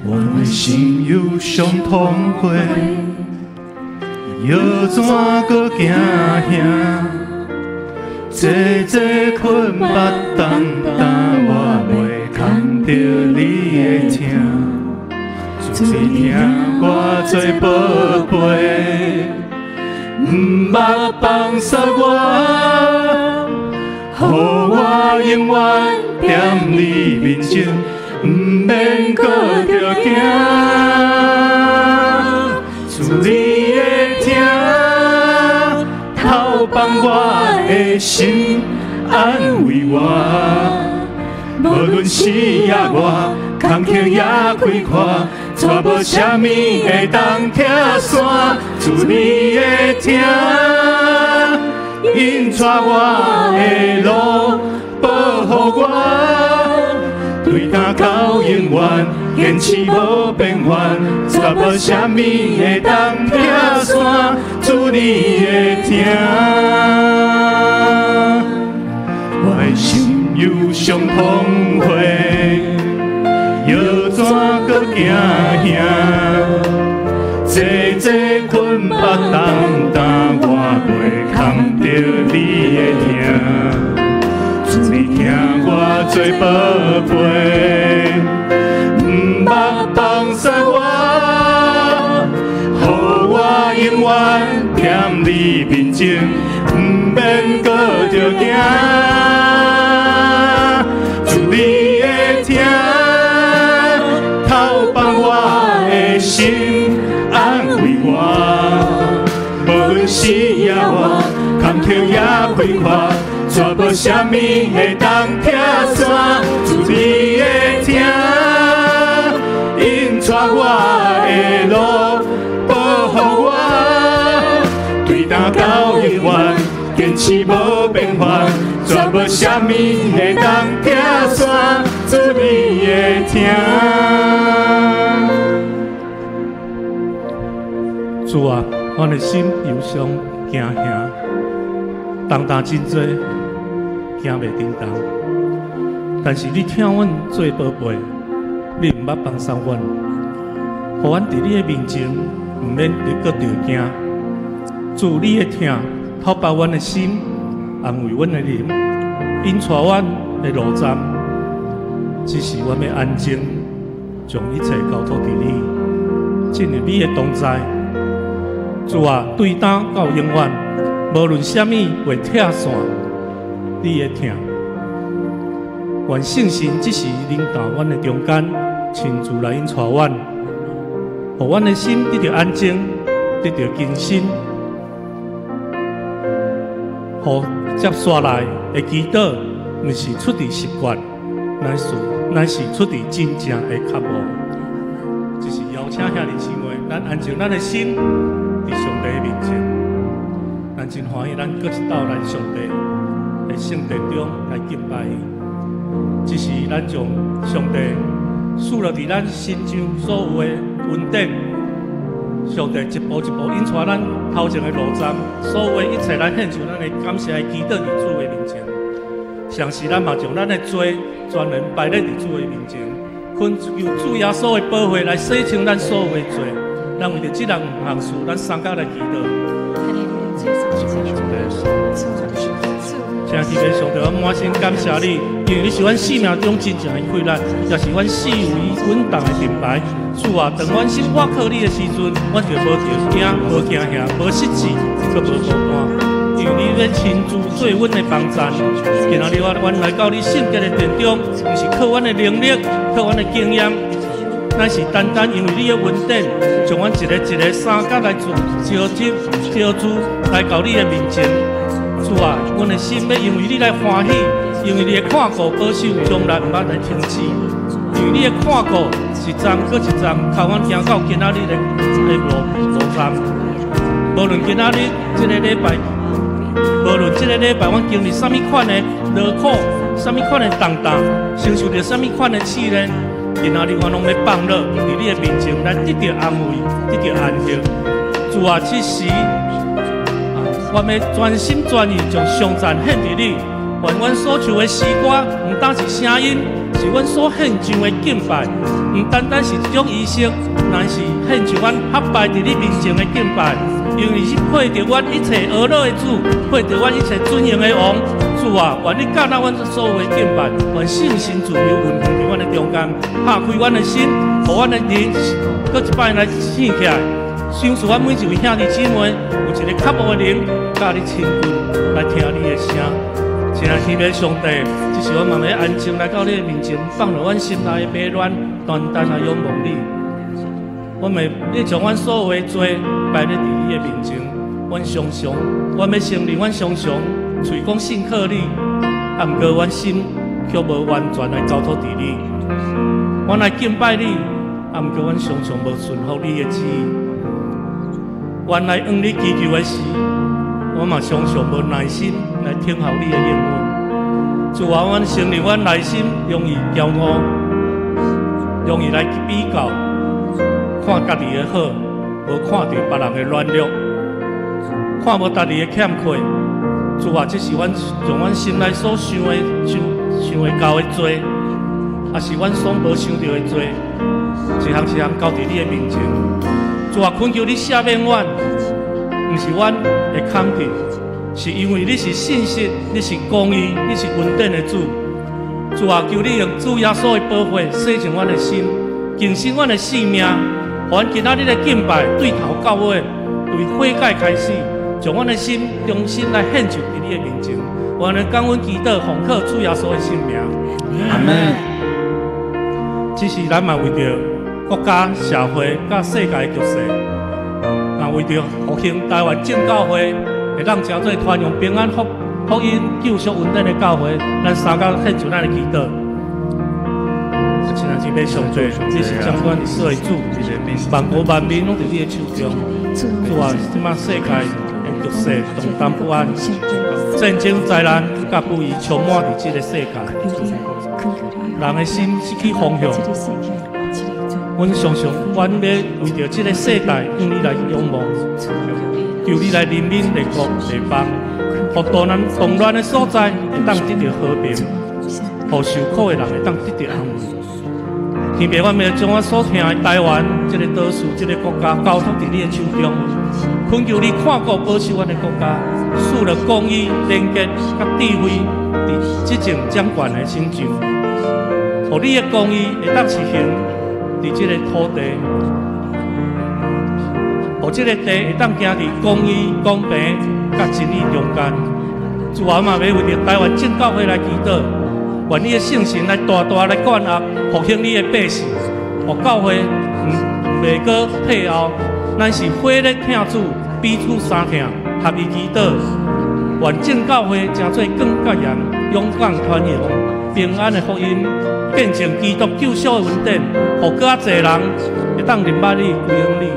我的心憂傷痛悔，欲怎閣驚嚇？濟濟困縛重擔，我袂扛著你的疼，主你疼我做寶貝，毋捌放捨我，予我永遠踮你面前，毋免閣著驚。主你的疼，透放我的心，安慰我。無論死抑活，坎坷抑快活，絕無啥物會當拆散。主你的疼，引帶我的路，保護我。對今到永遠，堅持無變換，絕無啥物會當拆散。主你的疼，我的心憂傷痛悔，欲怎閣驚嚇？濟濟困縛重擔，我袂扛著你的疼。主你疼我做寶貝，毋捌放捨我，予我永遠踮你面前，毋免閣著驚。主你的疼，透放我的心，安慰我。無論死抑活，坎坷抑快活，絕無啥物會當拆散。主你的疼，引帶我的路，保護我。對今到永遠，堅持無變換，絕無啥物會當拆散。主你的疼。主啊，阮的心憂傷驚嚇，重擔真濟，行袂振動。但是你疼阮做寶貝，你毋捌放捨阮，予阮佇你的面前毋免閣著驚。主你的疼，透包阮的心，安慰阮的靈，引帶阮的路站。只是阮欲安靜，將一切交託佇你，進入你的同在。主啊，對今到永遠，無論啥物會拆散你的疼。願聖神這時臨到阮的中間，親自來引帶阮，予阮的心得著安靜，得著更新，予接紲來的祈禱，毋是出佇習慣，乃是出佇真正的渴慕。這是邀請兄弟姊妹，咱安靜咱的心，佇上帝的面前，咱真歡喜，咱閣一鬥來上帝的聖殿中來敬拜伊。這是咱將上帝賜落佇咱身上所有的恩典，上帝一步一步引帶咱頭前的路站，所有的一切，咱獻上咱的感謝的祈禱佇主的面前。同時，咱嘛將咱的罪全然擺列佇主的面前，懇求主耶穌的寶血來洗清咱所有的罪。咱為著這兩項事，咱相佮來祈禱。親愛的上帝，我滿心感謝你，因為你是阮生命中真正的氣力，也是阮四圍穩當的盾牌。主啊，當阮心倚靠你的時陣，阮就無著驚、無驚嚇、無失志，閣無孤單。因為你欲親自做阮的幫贊。今仔日我阮來到你聖潔的殿中，毋是靠阮的能力，靠阮的經驗，乃是單單因為你的恩典，將阮一个一个相佮來聚招集招聚來到你的面前。主啊，阮的心欲因為你來歡喜，因為你的看顧保守，從來毋捌來停止。因為你的看顧一站閣一站，帶阮行到今仔日的路站。無論今仔日這个禮拜，無論這个禮拜阮經歷啥物款的勞苦，啥物款的重擔，承受著啥物款的試煉，今仔日我攏欲放落佇你的面前來得著安慰，得著安息。主啊，這時我欲全心全意將頌讚獻佇你，願阮所唱的詩歌，毋單是聲音，是阮所獻上的敬拜，毋單單是一種儀式，乃是獻上阮合拜佇你面前的敬拜。因為是配得阮一切呵咾的主，配得阮一切尊榮的王。主啊，願你接納阮所有的敬拜，願聖神自由運行佇阮的中間，拍開阮的心，予阮的靈閣一擺來醒起來。賞賜阮每一位兄弟姊妹有一個渴慕的靈，佮你親近，來聽你的聲。親愛天父上帝，這時阮嘛欲安靜來到你的面前，放落阮心內的迷亂，單單來仰望你。阮會你將阮所有的罪擺咧佇你的面前，阮常常，阮欲承認，阮常常喙講信靠你，啊，毋過阮心卻無完全來交託佇你。阮來敬拜你，啊，毋過阮常常無順服你的旨意。阮來向你祈求的時，我嘛常常無耐心來聽候你的應允。主啊，阮承認阮內心容易驕傲，容易來比較，看家己的好，無看著別人的軟弱，看無別人的欠缺。主啊，這是阮將阮心內所想的、想想會到的罪，抑是阮所無想著的罪，一項一項交佇你的面前。主啊，懇求你赦免阮，毋是阮會坎坷，是因為你是信實，你是公義，你是恩典的主。主啊，求你用主耶穌的寶血洗淨阮的心，更新阮的性命，予阮今仔日的敬拜對頭到尾，對悔改開始，將阮的心重新來獻上佇你的面前。願你感恩祈禱，奉靠主耶穌的聖名。阿門。只是咱嘛為著國家、社會佮世界的局勢，嘛為著復興台灣正教會，會當成做傳揚平安福福音、救贖恩典的教會，咱三工獻上咱的祈禱。親愛的上帝，你是掌管歷史的主，萬國萬民攏佇你的手中。主啊，這馬世界的局勢動盪不安，戰爭災難佮不義充滿佇這個世界，人的心失去方向。阮常常，阮欲為著這個世代向你來仰望，求你來憐憫列國列邦，予動亂動亂的所在會當得著和平，予受苦的人會當得著安慰。天父，阮欲將阮所疼的台灣這個島嶼、這個國家交託佇你的手中，懇求你看顧保守阮的國家，賜予公義、廉潔佮智慧，佇執政掌權的身上，予你的公義會當實行佇這個土地，予這個地會當行佇公義、公平佮真理中間。主啊，嘛欲為著台灣正教會來祈禱，願你的聖神來大大來灌壓復興你的百姓，予教會毋袂閣退後，咱是火熱疼主，彼此相疼，合一祈禱。願正教會成做更較嚴、勇敢傳揚平安的福音，見證基督救贖的恩典，予閣較濟人會當認捌你、歸向你。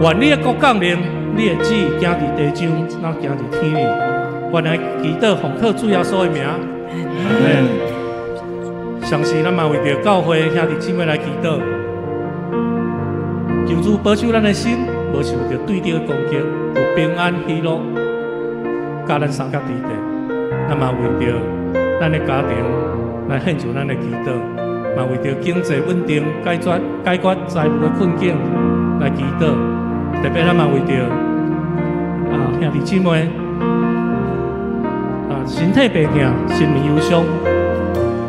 願你的國降臨，你的旨意行佇地上，若行佇天裡。願來祈禱奉靠主耶穌的名。阿門。相信咱嘛為著教會兄弟姊妹來祈禱，求主保守咱的心，無受著對敵的攻擊，有平安喜樂，佮咱相佮佇底。咱嘛為著咱的家庭來獻上咱的祈禱，嘛為著經濟穩定、解決財務的困境來祈禱。特別咱嘛為著兄弟姊妹身體病痛、心靈憂傷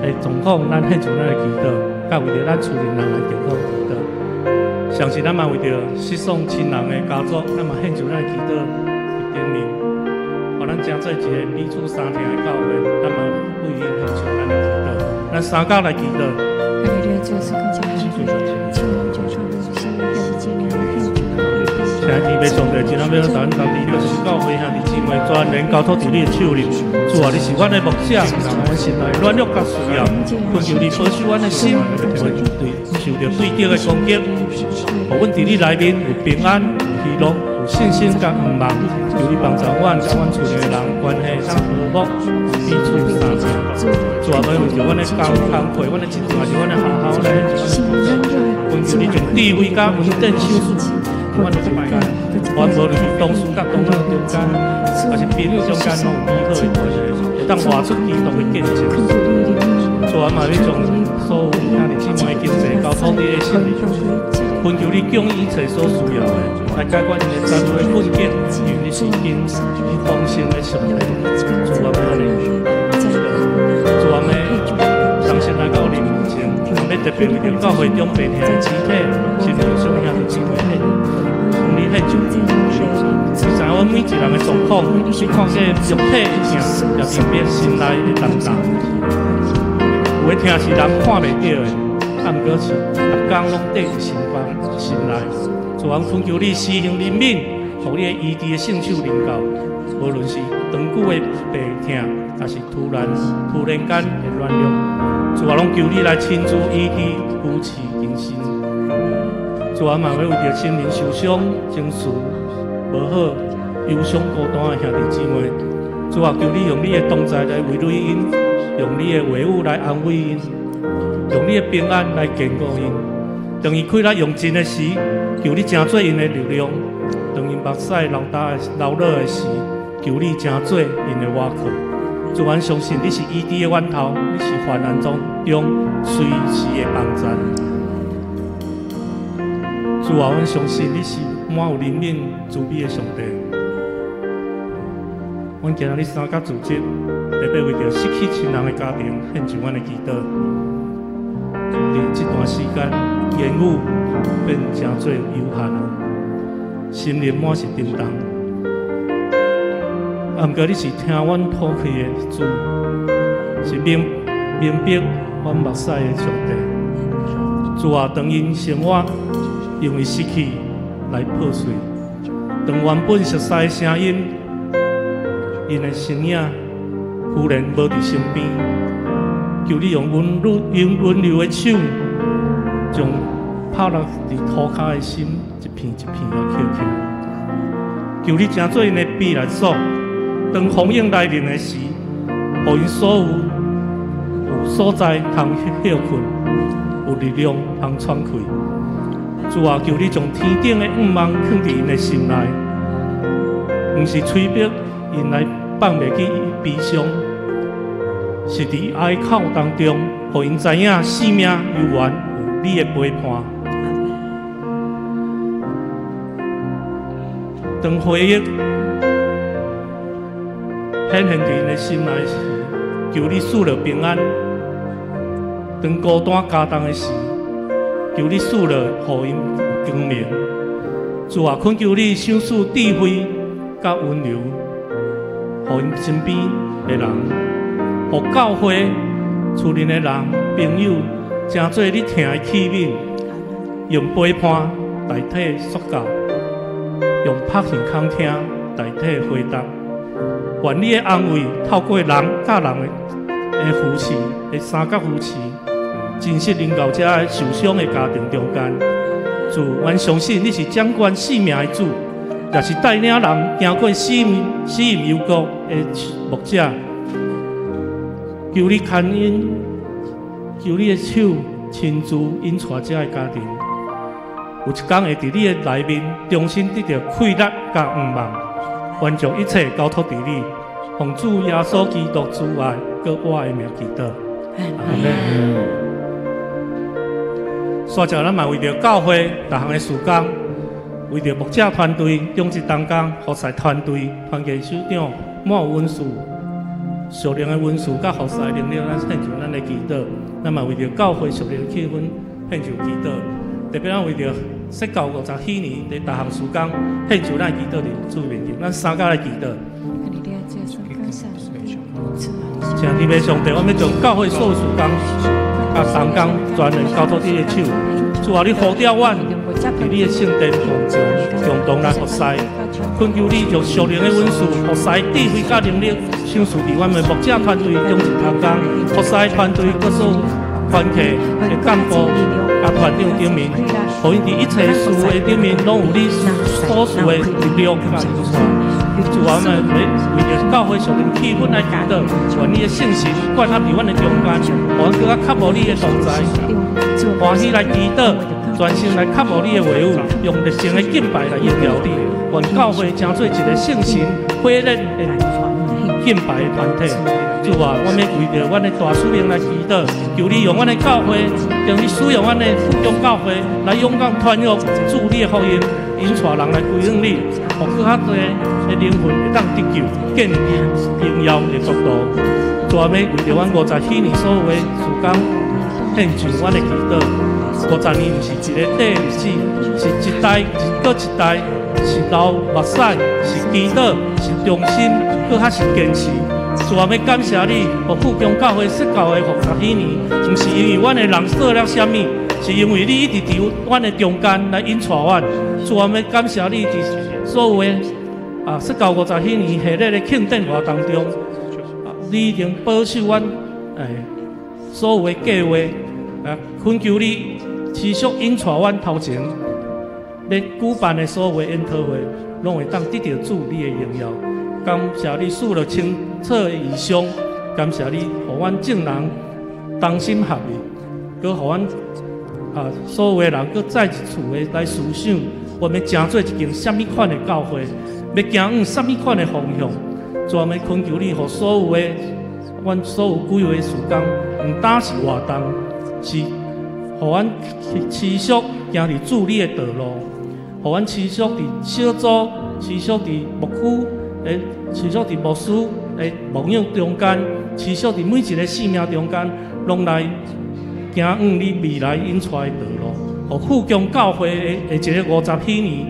的狀況，咱獻上咱的祈禱，佮為著咱厝內人來健康祈禱。相信咱嘛為著失喪親人的家族，咱嘛獻上咱的祈禱佇頂面，予咱成做一個彼此相疼的教會，咱嘛為𪜶獻上咱的祈禱，咱三工來祈禱。哈利路亞，主耶穌，感謝你，親愛天父上帝，今仔欲咱當地就是教會兄弟姊妹全然交託佇你的手裡。主啊，你是阮的牧者，讓阮心內軟弱佮需要，懇求你保守阮的心，袂對受著對敵的攻擊，予阮佇你內面有平安、有喜樂、有信心佮盼望。求你幫助阮，佮阮厝內的人關係當和睦，彼此相疼。主啊，欲為著阮的工工課、阮的職場，抑是阮的學校來獻上阮的祈禱。懇求你將智慧佮恩典賞賜阮的中間，予阮無論是同事佮同事中間，抑是朋友中間，攏有美好的關係，會當活出基督的見證。主啊，嘛欲將所有兄弟姊妹的經濟交託你的手裡，懇求你供應一切所需要的，來解決𪜶的財務的困境，因為你是經豐盛的上帝。主啊，按呢，主啊，欲同心來到靈面前，欲特別為著教會中病痛的肢體，親像小兄弟姊妹向你獻上。你知影阮每一人的狀況，你看見肉體的疼，也明白心內的擔當。有的疼是人看袂著的，啊，毋過是逐工攏綴佇心肝心內。主啊，懇求你施行憐憫，予你的醫治的聖手臨到，無論是長久的病痛，抑是突然間的軟弱，主啊，攏求你來親自醫治、扶持、更新。主啊，嘛欲為著心靈受傷、情緒無好、憂傷孤單的兄弟姊妹，主啊，求你用你的同在來慰慰𪜶，用你的話語來安慰𪜶，用你的平安來堅固𪜶。當𪜶氣力用盡的時，求你成做𪜶的力量；當𪜶目屎流焦流落的時，求你成做𪜶的倚靠。主，阮相信你是醫治的源頭，你是患難中隨時的幫贊。主啊，阮相信你是滿有憐憫慈悲的上帝。阮今日三角組織，特別為著失去親人的家庭獻上阮的祈禱。佇這段時間，言語變誠做有限，心靈滿是沉重。啊，毋過你是聽阮禱氣的主，是明白阮目屎的上帝。主啊，當𪜶生活因為失去來破碎，當原本熟悉的聲音，𪜶的身影忽然無佇身邊，求你用溫柔、用溫柔的手，將拍落佇塗跤的心一片一片來抾起來。求你成做𪜶的避難所，當風湧來臨的時，予𪜶所有有所在通歇睏，有力量通喘氣。主啊，求你將天頂的盼望囥佇𪜶的心內，毋是催逼𪜶來放袂記悲傷，是佇哀哭當中，予𪜶知影生命猶原有你的陪伴。當回憶顯現佇𪜶的心內時，求你賜予平安；當孤單加重的時，求你賜予予𪜶有光明。主啊，懇求你賞賜智慧佮溫柔，予𪜶身邊的人，予教會厝裡的人、朋友，成做你疼的器皿，用陪伴代替說教，用拍耳孔聽代替回答。願你的安慰透過人佮人的扶持，的相佮扶持，真實臨到這受傷的家庭中間。主，阮相信你是掌管生命的主，也是帶領人行過死蔭幽谷的牧者。求你牽引，求你的手親自引帶這个家庭，有一天會佇你的內面重新得著氣力佮盼望。願將一切交託佇你，奉主耶穌基督慈愛閣我的名祈禱。阿門。煞來咱嘛為著教會逐項的事工，為著牧者團隊、長執同工、服侍團隊、團契首長、滿有恩賜、屬靈的恩賜佮服侍能力，咱獻上咱的祈禱。咱嘛為著教會屬靈氣氛獻上祈禱。特別咱為著釋教50禧年佇逐項事工獻上咱的祈禱佇主面前，咱三佮來祈禱。請天父上帝，我欲將教會所有事工、佮同工全然交託你的手。主啊，你呼召阮佇你的聖殿中共同來服侍，懇求你將屬靈的恩賜、服侍智慧佮能力，賞賜佇阮的牧者團隊、長執同工、服侍團隊閣所有團契的幹部、佮團長頂面，予𪜶佇一切事的頂面，攏有你所賜的力量佮恩賜。主啊，阮欲為著教會屬靈氣氛來祈禱，願你的聖神灌合佇阮的中間，予阮閣較渴慕你的同在，歡喜來祈禱，專心來渴慕你的話語，用熱情的敬拜來榮耀你。願教會成做一个聖神火熱的敬拜的團體。主啊，阮欲為著阮的大使命來祈禱，求你用阮的教會，用你使用阮的富強教會來勇敢傳揚主你的福音，引帶人來歸向你，予閣較濟的靈魂會當得救，建立榮耀的國度。主啊，欲為著阮50禧年所有的事工獻上阮的祈禱。50年毋是一个短日子，是一代閣一代，是流目屎，是祈禱，是忠心，閣較是堅持。主啊，欲感謝你，予富強教會設教的50禧年，毋是因為阮的人做了啥物，是因為你一直佇阮的中間來引帶阮。主啊，欲感謝你，佇所有的設教50禧年系列的慶典活動中，你已經保守阮所有的計劃，懇求你持續引帶阮頭前，欲舉辦的所有的研討會，攏會當得著主你的榮耀。感謝你賜了清楚的異象，感謝你，予阮眾人同心合意，閣予阮所有的人閣再一次的來思想，阮欲成做一間啥物款的教會，欲行往啥物款的方向。主啊，欲懇求你，予所有的阮所有幾位事工，毋單是活動，是予阮持續行佇主你的道路，予阮持續佇小組，持續佇牧區的，持續佇牧師的牧養中間，持續佇每一个生命中間，攏來行往你未來引帶的道路，予富強教會的一个50禧年，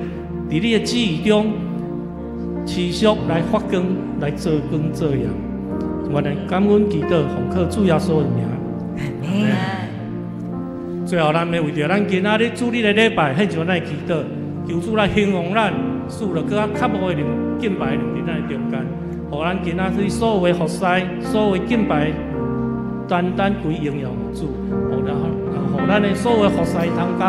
佇你的旨意中持續來發光，來做光做鹽。阮來感恩祈禱，奉靠主耶穌的名。最後，咱欲為著咱今仔日主日的禮拜，獻上咱的祈禱，求主來興旺咱，賜予閣較渴慕的靈、敬拜的靈佇咱的中間，予咱今仔日所有的服侍、所有的敬拜，單單歸榮耀予主，予然後予咱的所有的服侍同工，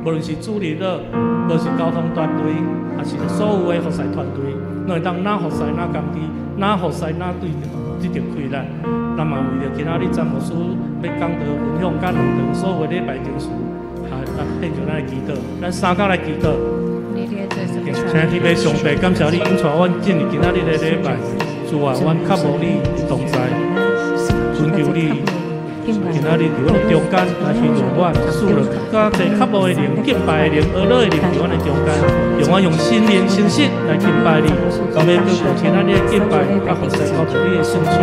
無論是主日的，無是交通團隊，抑是所有的服侍團隊，攏會當若服侍若甘甜，若服侍若對著得著快樂。咱嘛為著今仔日詹牧師欲講道分享佮兩堂所有的禮拜程序，來獻上咱的祈禱，咱三工來祈禱。親愛的天父上帝，感謝你引帶阮進入今仔日的禮拜，主啊，阮渴慕你的同在，懇求你今仔日佇阮的中間來協助阮，賜予較濟渴慕的靈、敬拜的靈、呵咾的靈佇阮的中間，讓阮用心靈誠實來敬拜你。後欲閣將今仔日的敬拜佮服侍交佇你的聖手，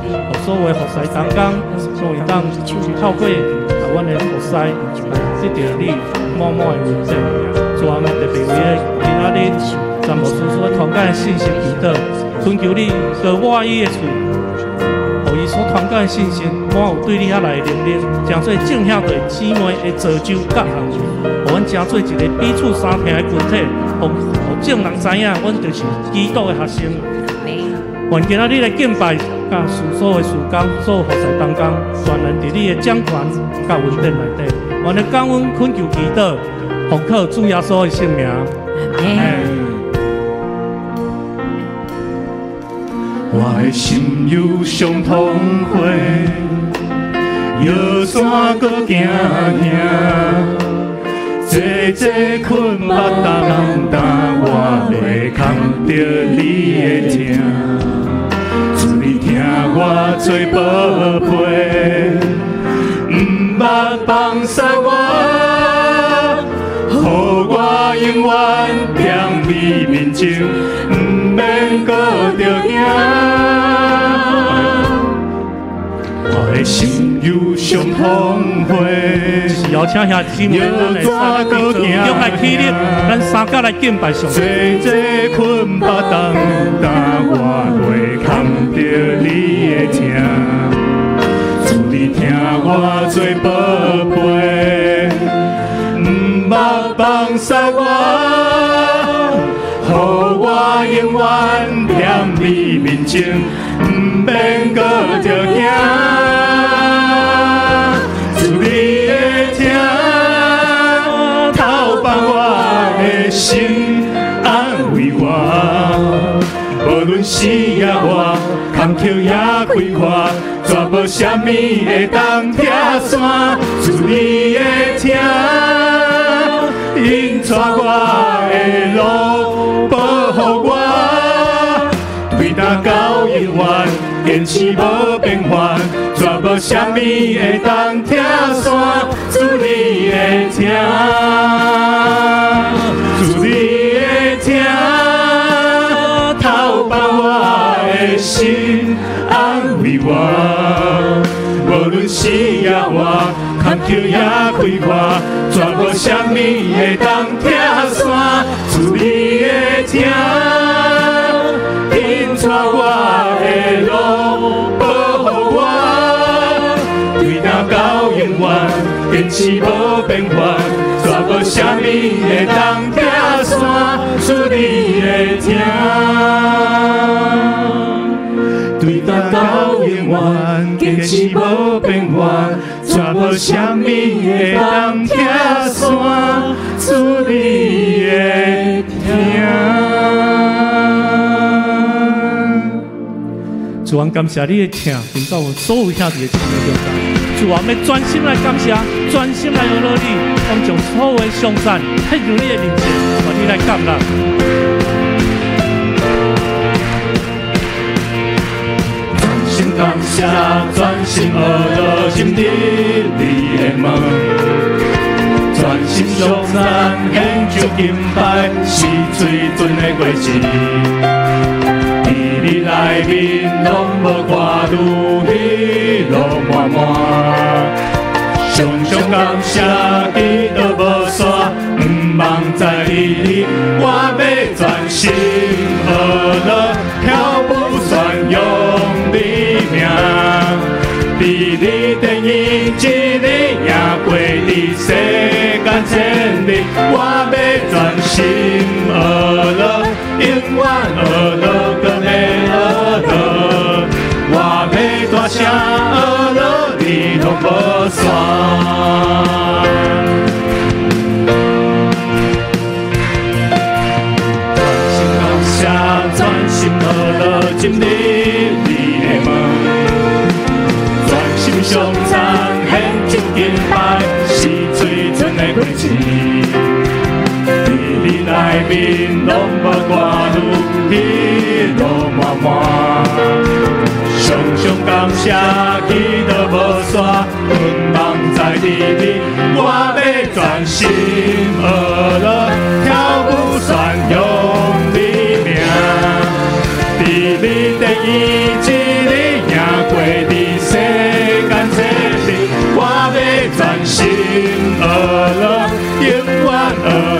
予所有的服侍同工，攏會當透過阮的服侍來得著你滿滿的恩典。主啊，特別為著今仔日詹牧師所傳講的信息祈禱，懇求你膏抹伊的喙，予伊所傳講的信息滿有對你遐來的能力，成做眾兄弟姊妹的造就佮安慰，予阮成做一个彼此相疼的群體，予眾人知影，阮就是基督的學生。願今仔日的敬拜，佮所有的事工，所有服侍同工，全然佇你的掌權佮恩典內底。願你感恩懇求祈禱，奉靠主耶穌的聖名。阿們。我的心有傷痛悔，搖怎閣驚嚇？坐坐睏腹澹澹，我袂堪著你的疼。主你疼我做寶貝，毋捌放捨我，予我永遠踮你面前，毋免閣著驚。我的心有傷痛悔，是邀請兄弟姊妹，咱會使對來起立，咱三甲來敬拜上帝。坐坐睏腹澹澹，我袂堪著你的疼。主你疼我做寶貝，毋捌放捨我，予我永遠踮你面前，毋免閣著驚。主你的疼，透放我的心，安慰我，坎坷也快活，绝無啥物會當拆散。主你的疼，引帶我的路，保護我，對今到永遠，堅持無變換，絕無啥物會當拆散。主你的疼，主你的疼，透放我的心，安慰我。無論死抑活，坎坷也快活，絕無啥物會當拆散。主你的疼，引帶我的路，保護我，對今到永遠，堅持無變換，絕無啥物會當拆散。主你的疼，對今到永遠，堅持無變換，絕無啥物會當拆散。主你的疼。主啊，感謝你的疼，臨到所有兄弟的生命中間。主啊，欲專心來感謝，專心來學落你，我們將所有的頌讚獻上你的面前，願你來接納。專心感謝，專心學落進入你的門，專心頌讚，獻上敬拜，是水準的過程。佇你內面攏無掛慮，喜樂滿滿。常常感謝，祈禱無煞，向望在你，我欲專心學落，跳舞宣揚你名。佇你殿一日贏過佇世間千里，我欲專心學落，永遠學落，閣欲學落。我欲大聲學落，你攏無散。專心感謝，專心學落，進入你的門。專心頌讚，獻上敬拜，是水準的過程。佇你內面攏無掛慮，喜樂滿滿。常常感謝，祈禱無煞，向望在你，我欲專心學落，跳舞宣揚你名。佇你殿一日贏過佇世間千里，我欲專心學落，永遠學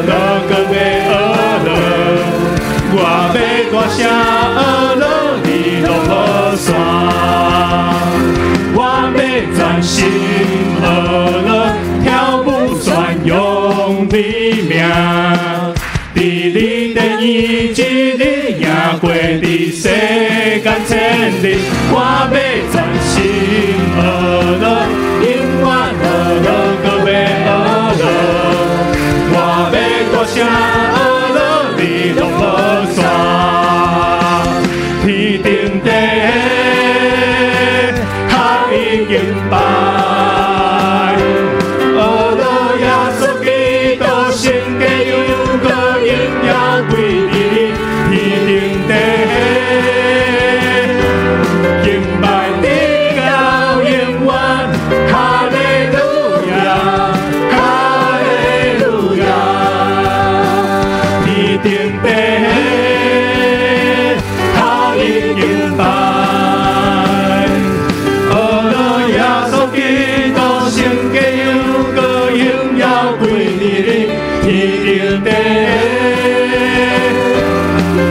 落，閣欲學落。我欲大聲學落，你攏無散。我欲專心學落，跳舞宣揚你名。佇你殿一日贏過佇世間千里，我欲專心學落，永遠學落，閣欲學落。我欲大聲學落，你攏無散。天頂地合一敬拜，學落耶穌基督，聖潔又閣榮耀歸於你。天頂地敬拜直到永遠，哈利路亞，哈利路亞。天頂地合一敬拜，學落耶穌基督，聖潔又閣榮耀歸於你。天頂地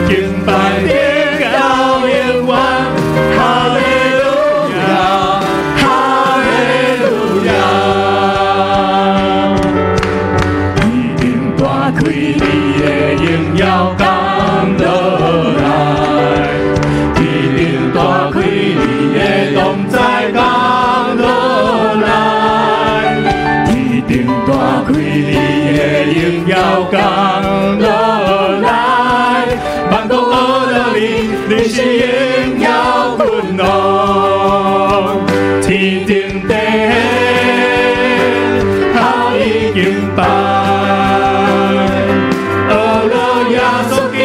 敬拜直到永遠，哈利路亞，哈利路亞。天頂大開你的榮耀降落來，天頂大開你的同在降落來，天頂大開你的榮耀降落來，萬國學落你，你是榮耀君王。敬拜。呵咾耶穌基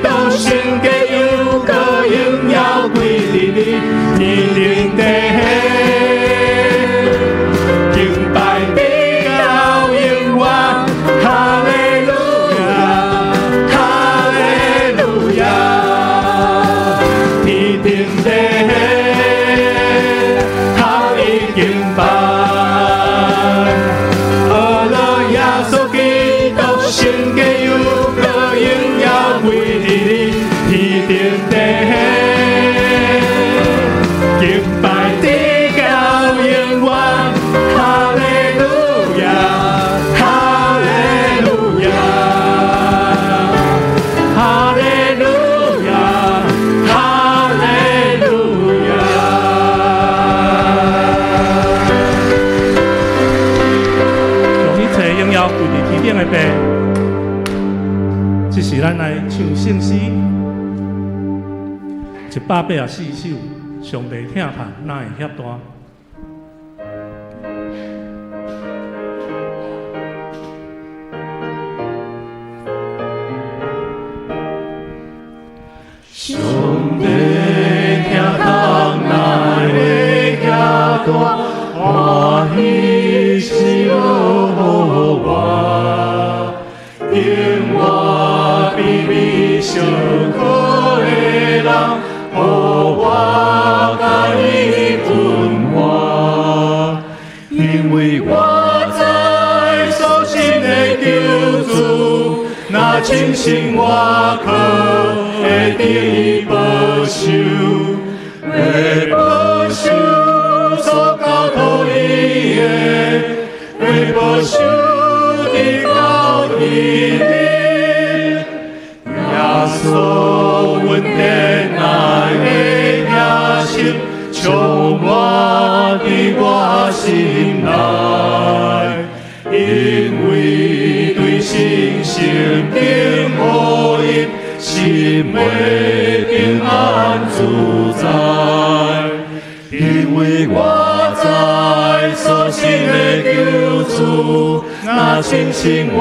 督，聖潔又閣榮耀歸佇你，天頂地敬拜直到永遠，哈利路亞，哈利路亞，天頂地合一敬拜。呵咾耶穌基督，聖潔又閣榮耀歸佇你，天頂地敬拜直到永遠，哈利路亞，哈利路亞，哈利路亞，哈利路亞。將一切榮耀歸佇天頂的父。這時咱來唱聖詩，184首，上帝疼痛哪會遐大？上帝疼痛哪會遐大？歡喜喜樂予我，永遠卑微小可的人，予我佮伊分活。因為我知所信的救主，若親身活靠，會得伊保守，會保守所交託伊的，會保守直到彼日。耶穌恩典愛的熱心，充滿佇我心內，因為對神聖的福音，心會平安自在。因為我知所信的救主，若親身活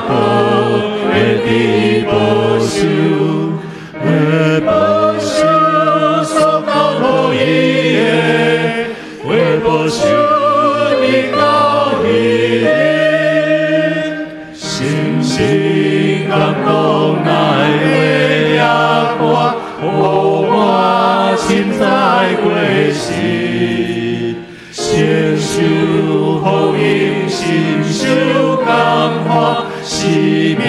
靠，會得保守，會保守所交託伊的，會保守直到彼日。深深感動哪會遐大，予我心知過失，承受福音，深受感化，生命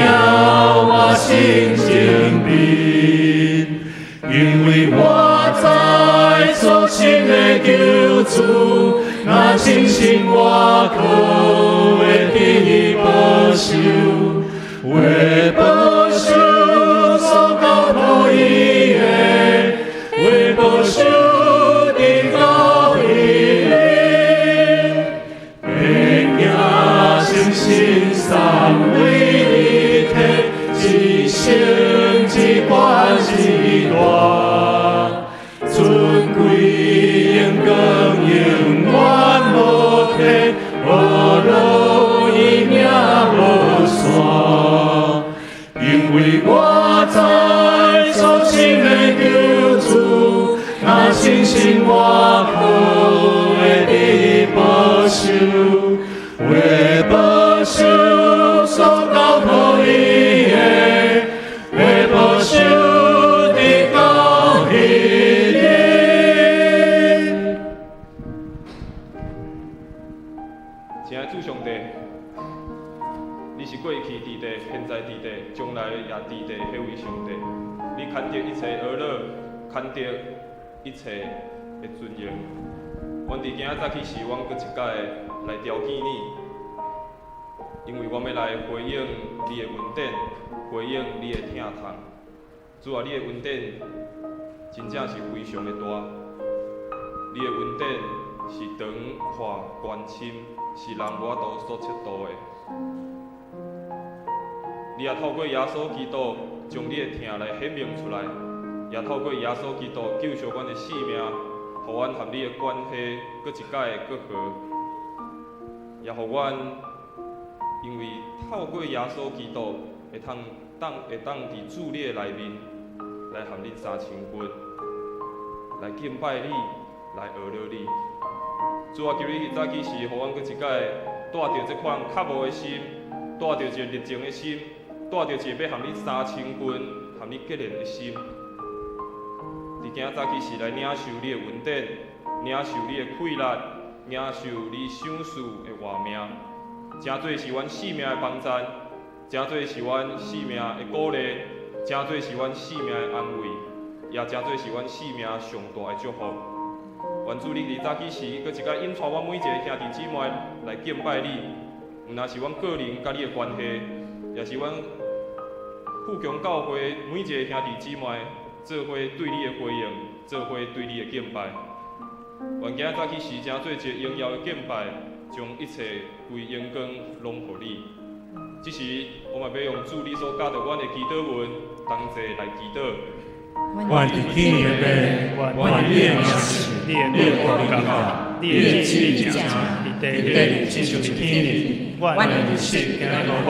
我心情平。因為我知所信的救主，若親身活靠，會得保守，會保守所交託伊的，會保守直到彼日。別驚誠心三位一體，一生一貫一大，尊貴榮光永遠無退，呵咾伊名無散。因為我知所信的救主，若親身活靠，會得保守，會保守所交託伊的，會保守直到彼日。親愛的主上帝，你是過去佇地、現在佇地、將來也佇地彼位上帝。你牽得一切呵咾，牽得一切的尊榮。阮佇今仔早起時，阮閣一擺來朝見你，因為阮欲來回應你的恩典，回應你的疼痛。主啊，你的恩典真正是非常的大，你的恩典是長闊寬深，是人無法度所測度的。你也透過耶穌基督將你的疼來顯明出來，也透過耶穌基督救贖阮的性命，予阮和你的關係閣一擺閣好，也予阮因為透過耶穌基督，會當佇主你的內面來和恁相親近，來敬拜你，來學了你。主啊，求你早起時，予阮閣一擺帶著這款渴慕的心，帶著一个熱情的心，帶著一個欲和你相親近、和你結連的心，佇今仔早起時來領受你的恩典，領受你的氣力，領受你賞賜的活命，成做是阮性命的幫贊，成做是阮性命的鼓勵，成做是阮性命的安慰，也成做是阮性命上大的祝福。願主你佇早起時，閣一擺引帶阮每一個兄弟姊妹來敬拜你，毋但是阮個人佮你的關係，也是阮富強教會每一個兄弟姊妹做伙對你的回應，做伙對你的敬拜。願今仔早起時，成做一個榮耀的敬拜，將一切歸榮光攏予你。這時，我嘛欲用主你所教導阮的祈禱文，同齊來祈禱。阮佇天的父，願你的名聖，你的國臨到，你的旨意成，佇地裡親像佇天裡。願你的日子行路阮，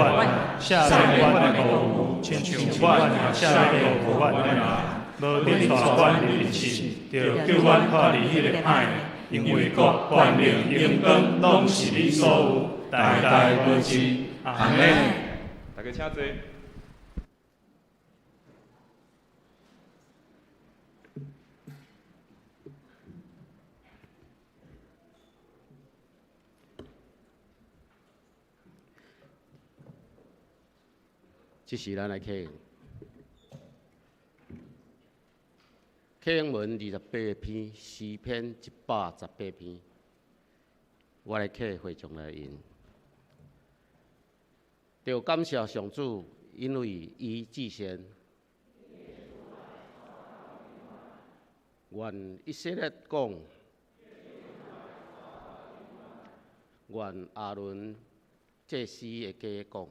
赦免阮的過誤，親像阮也赦免過阮的人。無得帶阮入試，著救阮脫離彼个歹的。因為國、權能、榮光，攏是你所有，代代無盡。阿們。大家請坐。這時咱來啟用，啟用文28篇，詩篇118篇，我來啟會眾來用。著感謝上主，因為伊至善。願以色列講，願亞倫祭司的家講，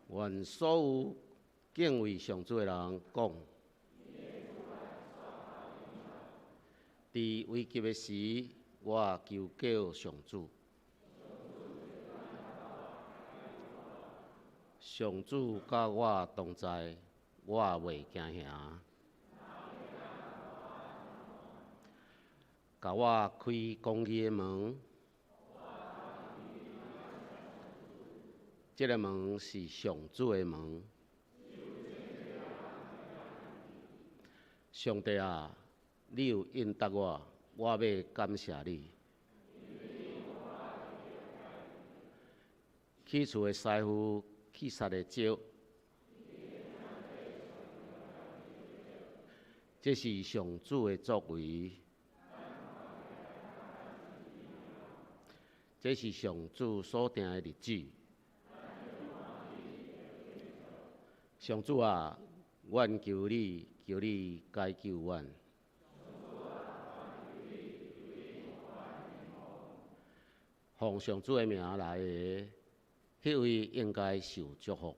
願所有敬畏上主的人講，佇危急的時，我求告上主。上主佮我同在，我袂驚嚇。共我開公義的門，這个門是上主的門。上帝啊，你有應答我，我欲感謝你。起厝的師傅去殺的少，這是上主的作為，這是上主所定的日子。上主啊，阮求你，求你解救阮。奉上主的名來的，彼位應該受祝福。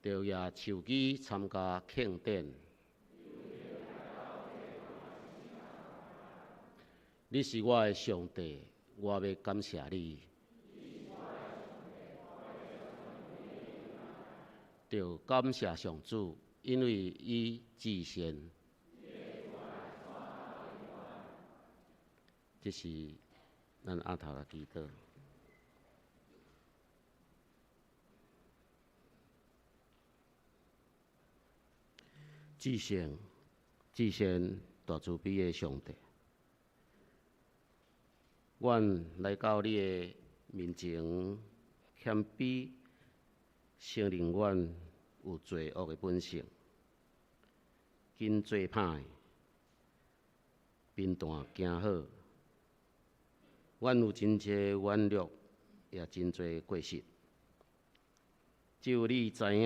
著舉手機參加慶典。你是我的上帝，我欲感謝你。著感謝上主，因為伊至善。這是咱阿頭的祈禱。至聖、至善、大慈悲的上帝，阮來到你的面前，謙卑承認阮有罪惡的本性，緊做歹，貧惰行好。阮有真濟軟弱，也真濟過失。只有你知影，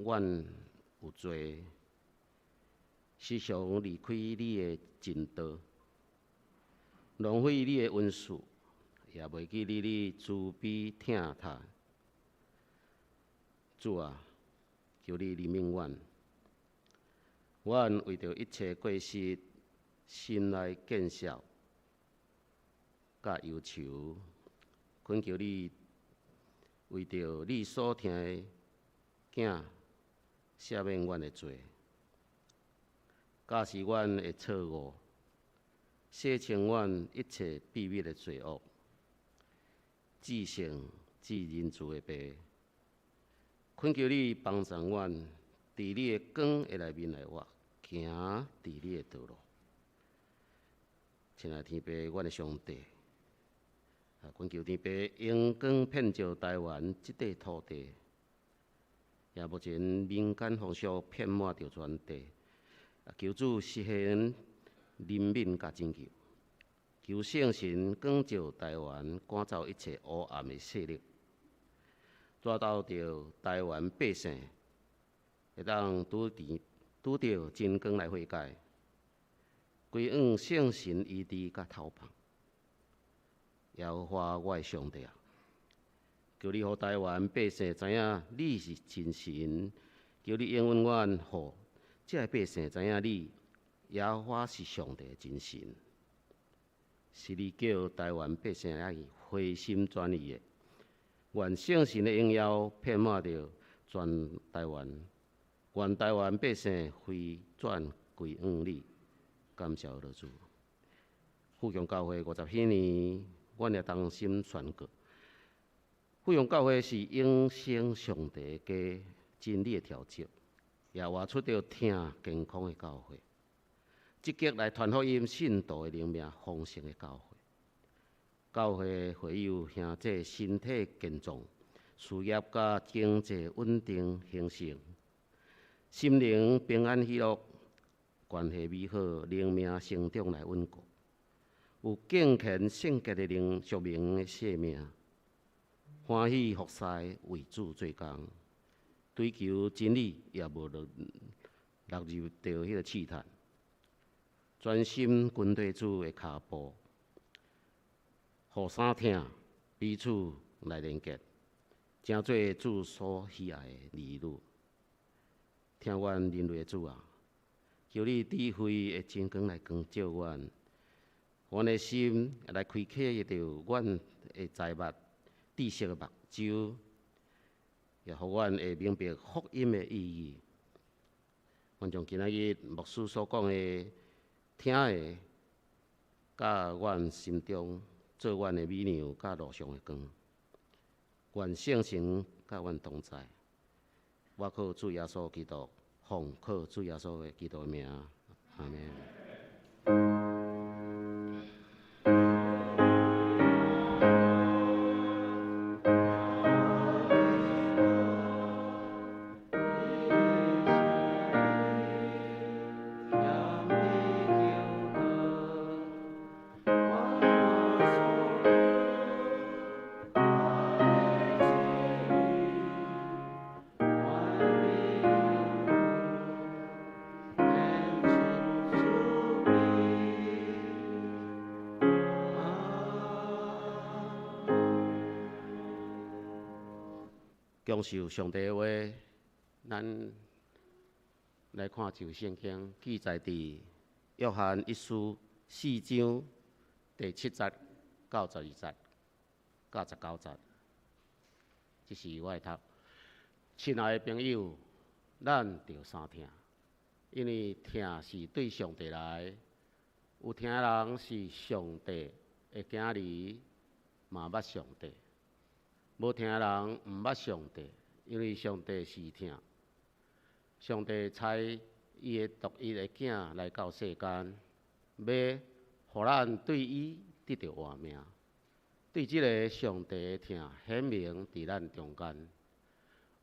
阮有罪，時常離開你的正道，浪費你的恩賜，也袂記你的慈悲疼疼。主啊，求你憐憫阮，阮為著一切過失，心內見笑佮憂愁，懇求你為著你所疼的囝赦免阮的罪，教示阮的錯誤，洗清阮一切秘密的罪惡，至聖至仁慈的父，懇求你幫助阮，佇你的光的內面來活，行佇你的道路。親愛天父，阮的上帝，啊，懇求天父榮光遍照台灣這塊土地，也目前民間風俗遍滿著全地，啊，求主實現憐憫佮拯救，求聖神光照台灣，趕走一切黑暗的勢力，帶導著台灣百姓會當拄著真光來悔改，歸向聖神醫治佮投放。耶和華我的上帝啊，求你予台灣百姓知影你是真神，求你應允阮，予這个百姓知影你耶和華是上帝的真神，是你叫台灣百姓愛回心轉意的。願聖神的榮耀遍滿著全台灣，願台灣百姓回轉歸向你，感謝老主。富強教會50禧年，阮也同心宣告：富強教會是永生上帝的家，真理的調整，也活出著疼健康的教會，積極來傳福音、信徒的靈命豐盛的教會。教會會友兄弟身體健壯，事業佮經濟穩定興盛，心靈平安喜樂，關係美好，靈命成長來穩固，有敬虔聖潔的靈屬靈的生命，歡喜服侍為主做工，追求真理也無落入著彼个試探，專心跟隨主的跤步，予三疼彼此來連結，成做主所喜愛的兒女。疼阮人類的主啊，求你智慧的真光來光照阮，阮的心來開啟著阮的財物、知識的目睭，也予阮會明白福音的意義。阮將今仔日牧師所講的、聽的，佮阮心中做阮的美娘，佮路上的光。願聖神佮阮同在。我靠主耶穌基督，奉靠主耶穌的基督的名，阿們。享受上帝的話，咱來看舊聖經記載佇約翰一書四章第7節到12節到19節。這是我的讀。親愛的朋友，咱著相疼，因為疼是對上帝來，有疼的人是上帝的囝兒，嘛捌上帝。無疼的人毋捌上帝，因為上帝是疼。上帝差伊的獨一的囝來到世間，欲予咱對伊得著活命。對這个上帝的疼顯明佇咱中間，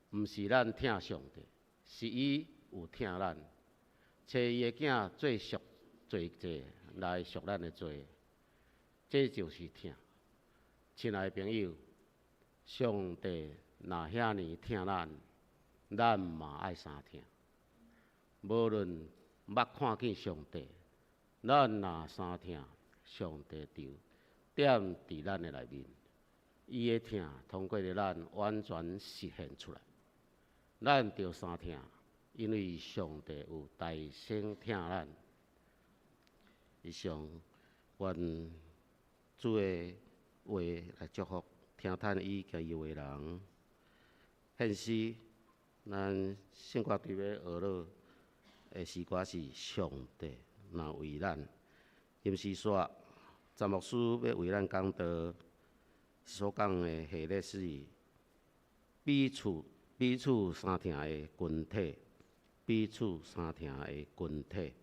毋是咱疼上帝，是伊有疼咱，差伊的囝做贖罪祭來贖咱的罪，這就是疼。親愛的朋友，上帝若遐爾疼咱，咱嘛愛相疼。無論捌看見上帝，咱若相疼，上帝就踮佇咱的內面，伊的疼通過著咱完全實現出來。咱著相疼，因為上帝有代先疼咱。以上，願主的話來祝福聽嘆伊及伊的人。現時，咱聖歌隊欲學樂的詩歌是上帝若為咱。臨時煞，詹牧師欲為咱講道，所講的系列是彼此彼此相疼的群體，彼此相疼的群體。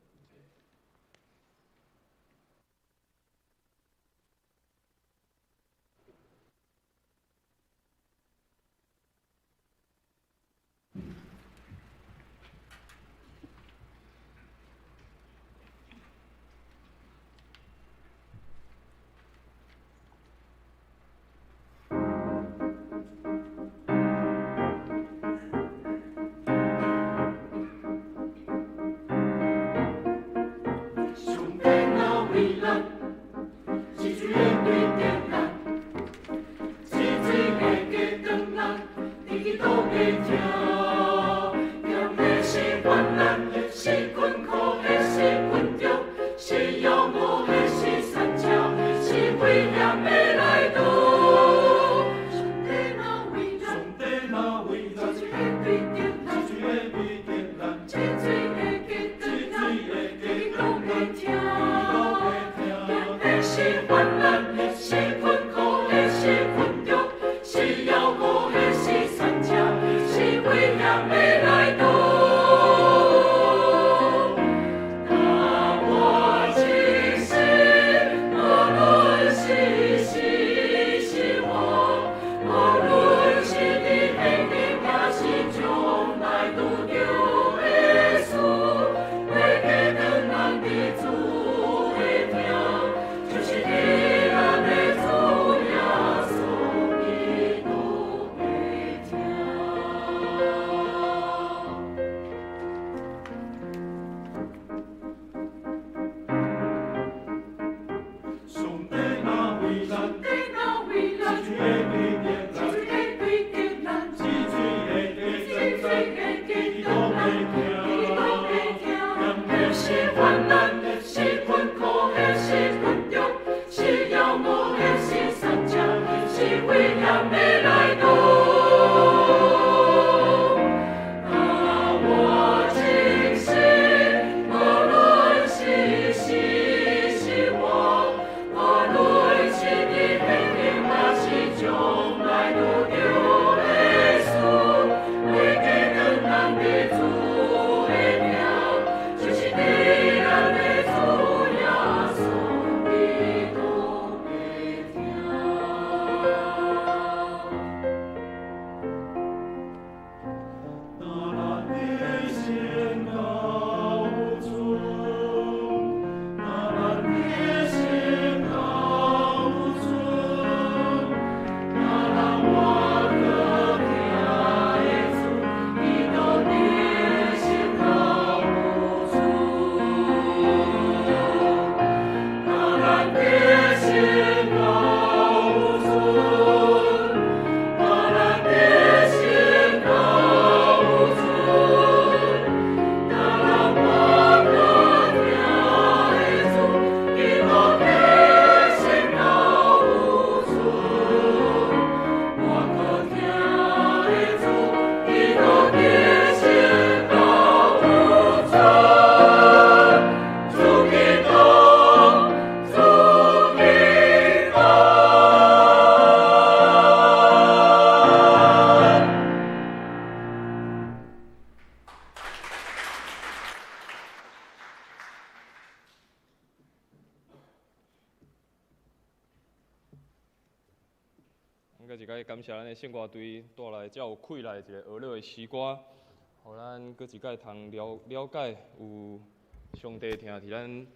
感謝咱的聖歌隊帶來遮有氣力的一个學樂的詩歌，予咱閣一擺通了了解有上帝疼佇咱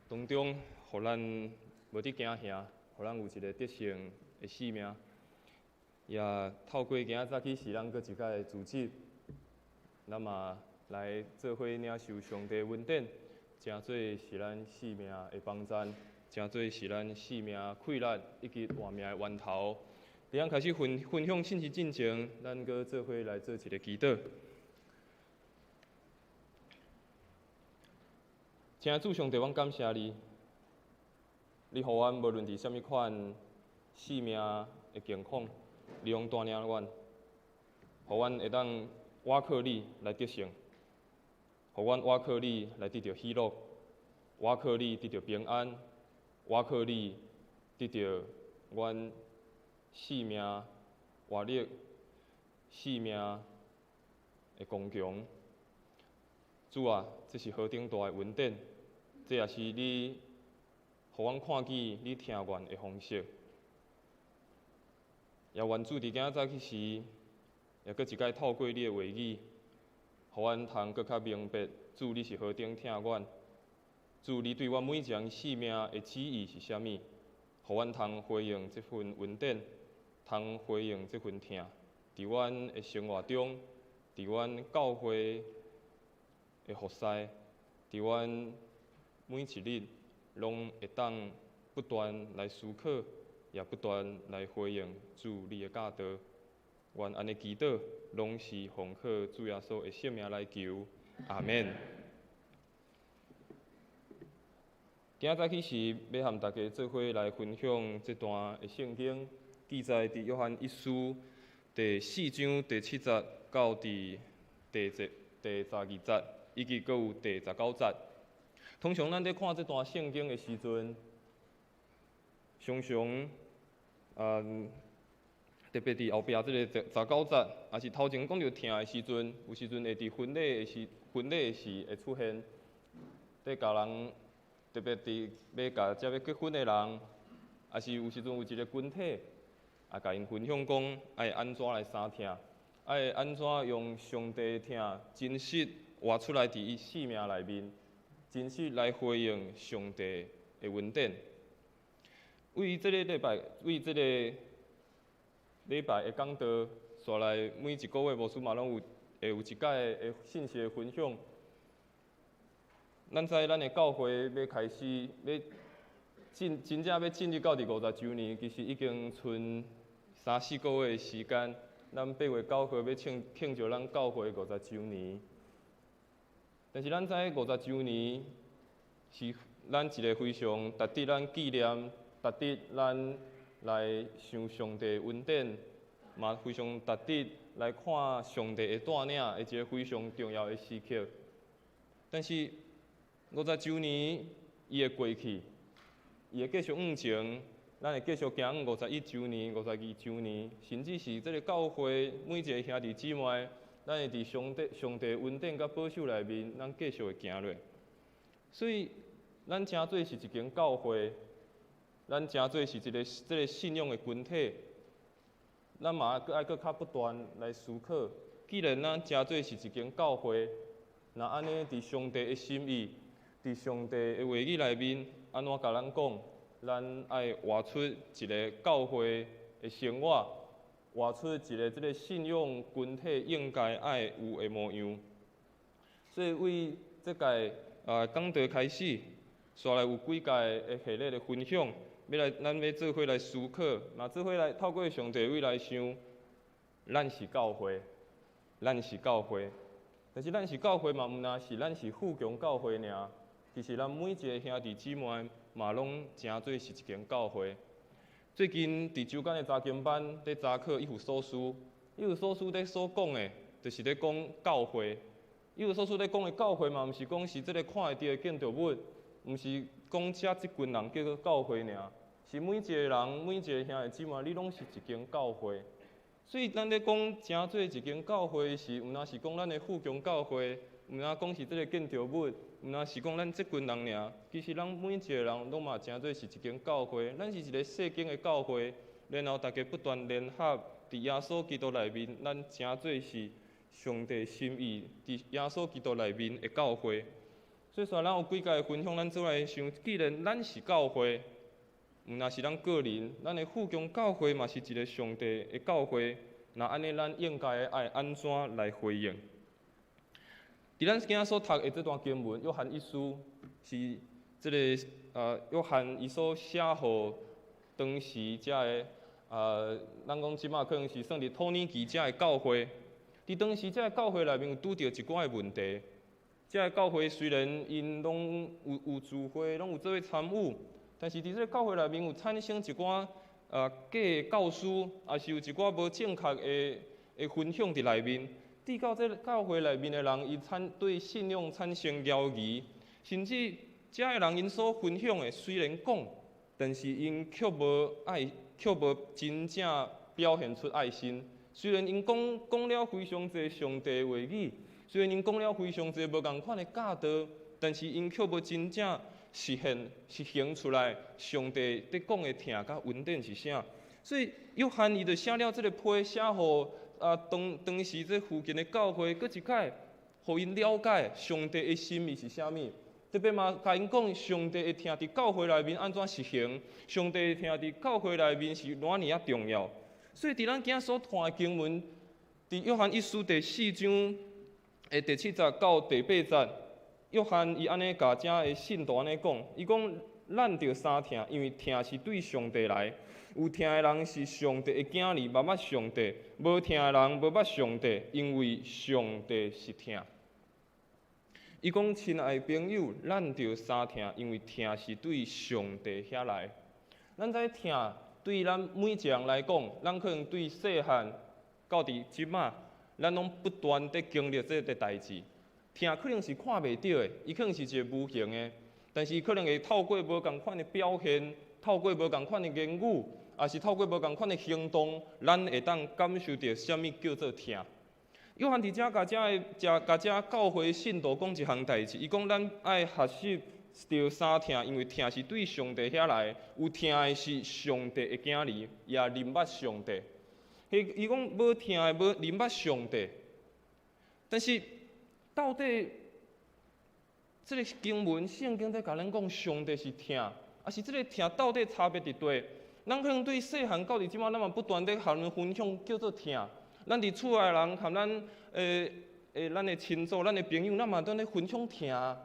當中，予咱無得驚嚇，予咱有一个得勝的生命。也透過今仔早起時，咱閣一擺的組織，咱嘛來做伙領受上帝恩典，成做是咱生命的幫贊，成做是咱生命氣力以及活命的源頭。伫咱開始分分享信息進前，咱閣做伙來做一个祈禱。親愛主上帝，阮感謝你，你予阮無論佇啥物款性命的境況，你攏帶領阮，予阮會當倚靠你來得勝，予阮倚靠你來得著喜樂，倚靠你得著平安，倚靠你得著阮性命活力、性命的剛強。主啊，這是何等大的恩典，這也是你予阮看見你聽願的方式。也願主佇今仔早起時，也閣一擺透過你的話語，予阮通閣較明白，主你是何等疼阮，主你對阮每一個人性命的旨意是啥物，予阮通回應這份恩典，通回應這份疼，佇阮的生活中，佇阮教會的服侍，佇阮每一日，攏會當不斷來思考，也不斷來回應主你的教導。願按呢祈禱，攏是奉靠主耶穌的聖名來求，阿們。今仔早起時，欲和大家做伙來分享這段的聖經，記載佇約翰一書第四章第七節到佇第十二節，以及閣有第十九節。通常咱佇看這段聖經的時陣，常常啊，特別佇後壁這个十九節，抑是頭前講著疼的時陣，有時陣會佇婚禮的時會出現，佇共人特別佇欲共遮欲結婚的人，抑是有時陣有一个群體，啊，共𪜶分享講愛按怎來相疼，愛按怎用上帝的疼真實活出來佇伊性命內面，真實來回應上帝的恩典。為這个禮拜，為這个禮拜的講道，紲來每一个月牧師嘛攏有會有一擺的信息的分享。咱知咱的教會欲開始，欲進真正欲進入到佇五十週年，其實已經賰三四个月的時間。咱8月9號欲慶祝咱教會五十週年。但是咱知五十週年是咱一个非常值得咱紀念、值得咱來想上帝恩典，嘛非常值得來看上帝的帶領的一个非常重要的時刻。但是五十週年伊會過去，伊會繼續往前，咱會繼續行51週年、52週年，甚至是這个教會每一个兄弟姊妹，咱會佇上帝恩典佮保守內面，咱繼續會行落。所以，咱誠做是一間教會，咱誠做是一个這个信仰的群體，咱嘛閣愛閣較不斷來思考。既然咱誠做是一間教會，若按呢佇上帝的心意，佇上帝的話語內面，按怎共咱講？咱愛活出一个教會的生活，活出一个這个信仰群體應該愛有的模樣。所以，為這屆講道開始，紲來有幾屆的系列的分享，欲來咱欲做伙來思考，嘛做伙來透過上帝話來想，咱是教會，咱是教會，但是咱是教會嘛，毋但是咱是富強教會爾，其實咱每一个兄弟姊妹嘛，攏誠做是一間教會。最近佇週間的查經班佇查考以弗所書，以弗所書佇所講的，就是咧講教會。以弗所書咧講的教會嘛，毋是講是這个看會著的建築物，毋是講遮這群人叫做教會爾，是每一个人、每一个兄弟姊妹，你攏是一間教會。所以咱咧講誠做一間教會時，毋但是講咱的富強教會，毋但講是這个建築物，毋但是講咱這群人爾。其實咱每一个人攏嘛誠做是一間教會，咱是一个細間的教會，然後大家不斷聯合佇耶穌基督內面，咱誠做是上帝心意佇耶穌基督內面的教會。所以，雖然咱有幾屆分享，咱做來想，既然咱是教會，毋但是咱個人，咱的富強教會嘛是一个上帝的教會。若按呢，咱應該愛按怎來回應？佇咱今仔所讀的這段經文，約翰一書是這个約翰伊所寫予當時遮的咱講這馬可能是算佇土耳其遮的教會。佇當時遮的教會內面有拄著一寡的問題。遮的教會雖然𪜶攏有聚會，攏有做伙參與，但是佇這个教會內面有產生一寡假的教師，抑是有一寡無正確的分享佇內面，致到這个教會內面的人，伊產對信仰產生猶疑，甚至遮的人𪜶所分享的雖然講，但是𪜶卻無愛，卻無真正表現出愛心。雖然𪜶講講了非常濟上帝的話語，雖然𪜶講了非常濟無仝款的教導，但是𪜶卻無真正實現實行出來上帝佇講的疼佮恩典是啥。所以約翰伊就寫了這个批，寫予當當時這附近的教會，閣一擺，予𪜶了解上帝的心意是啥物。特別嘛，共𪜶講上帝的疼佇教會內面按怎實行，上帝的疼佇教會內面是偌爾仔重要。所以佇咱今仔所看的經文，佇約翰一書第四章的第七節到第八節，約翰伊按呢共遮的信徒按呢講，伊講咱著相疼，因為疼是對上帝來。有疼的人是上帝的囝兒，捌捌上帝；無疼的人無捌上帝，因為上帝是疼。伊講：親愛的朋友，咱著相疼，因為疼是對上帝遐來。咱知疼對咱每一个人來講，咱可能對細漢到佇這馬，咱攏不斷佇經歷這个代誌。疼可能是看袂著的，伊可能是一个無形的，但是可能會透過無仝款的表現，透過無仝款的言語，抑是透過無仝款的行動，咱會當感受著啥物叫做疼。約翰佇遮共遮的遮共遮教會信徒講一項代誌，伊講咱愛學習著相疼，因為疼是對上帝遐來，有疼的是上帝的囝兒，也認捌上帝。彼伊講無疼的無認捌上帝，但是到底這个經文聖經佇共咱講上帝是疼，抑是這个疼到底差別佇佗？咱可能對細漢到佇這馬，咱嘛不斷佇予人分享叫做疼。咱佇厝內人含咱咱的親族、咱的朋友，咱嘛當咧分享疼。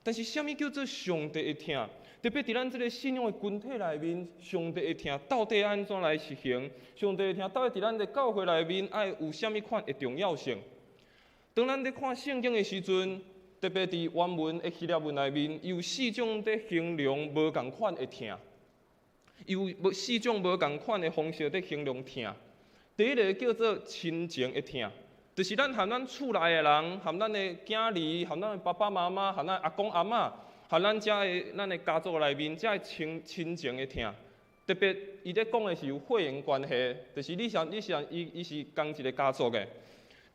但是，啥物叫做上帝的疼？特別佇咱這个信仰的群體內面，上帝的疼到底按怎來實行？上帝的疼到底佇咱的教會內面愛有啥物款的重要性？當咱佇看聖經的時陣，特別佇原文的希臘文內面，有四種佇形容無仝款的疼，有無四種無仝款的方式佇形容疼。第一个叫做親情的疼，就是咱和咱厝內的人、和咱的囝兒、和咱的爸爸媽媽、和咱阿公阿嬤、和咱遮的咱的家族內面，遮的親親情的疼。特別伊咧講的是有血緣關係，就是你想你想伊伊是仝一个家族的。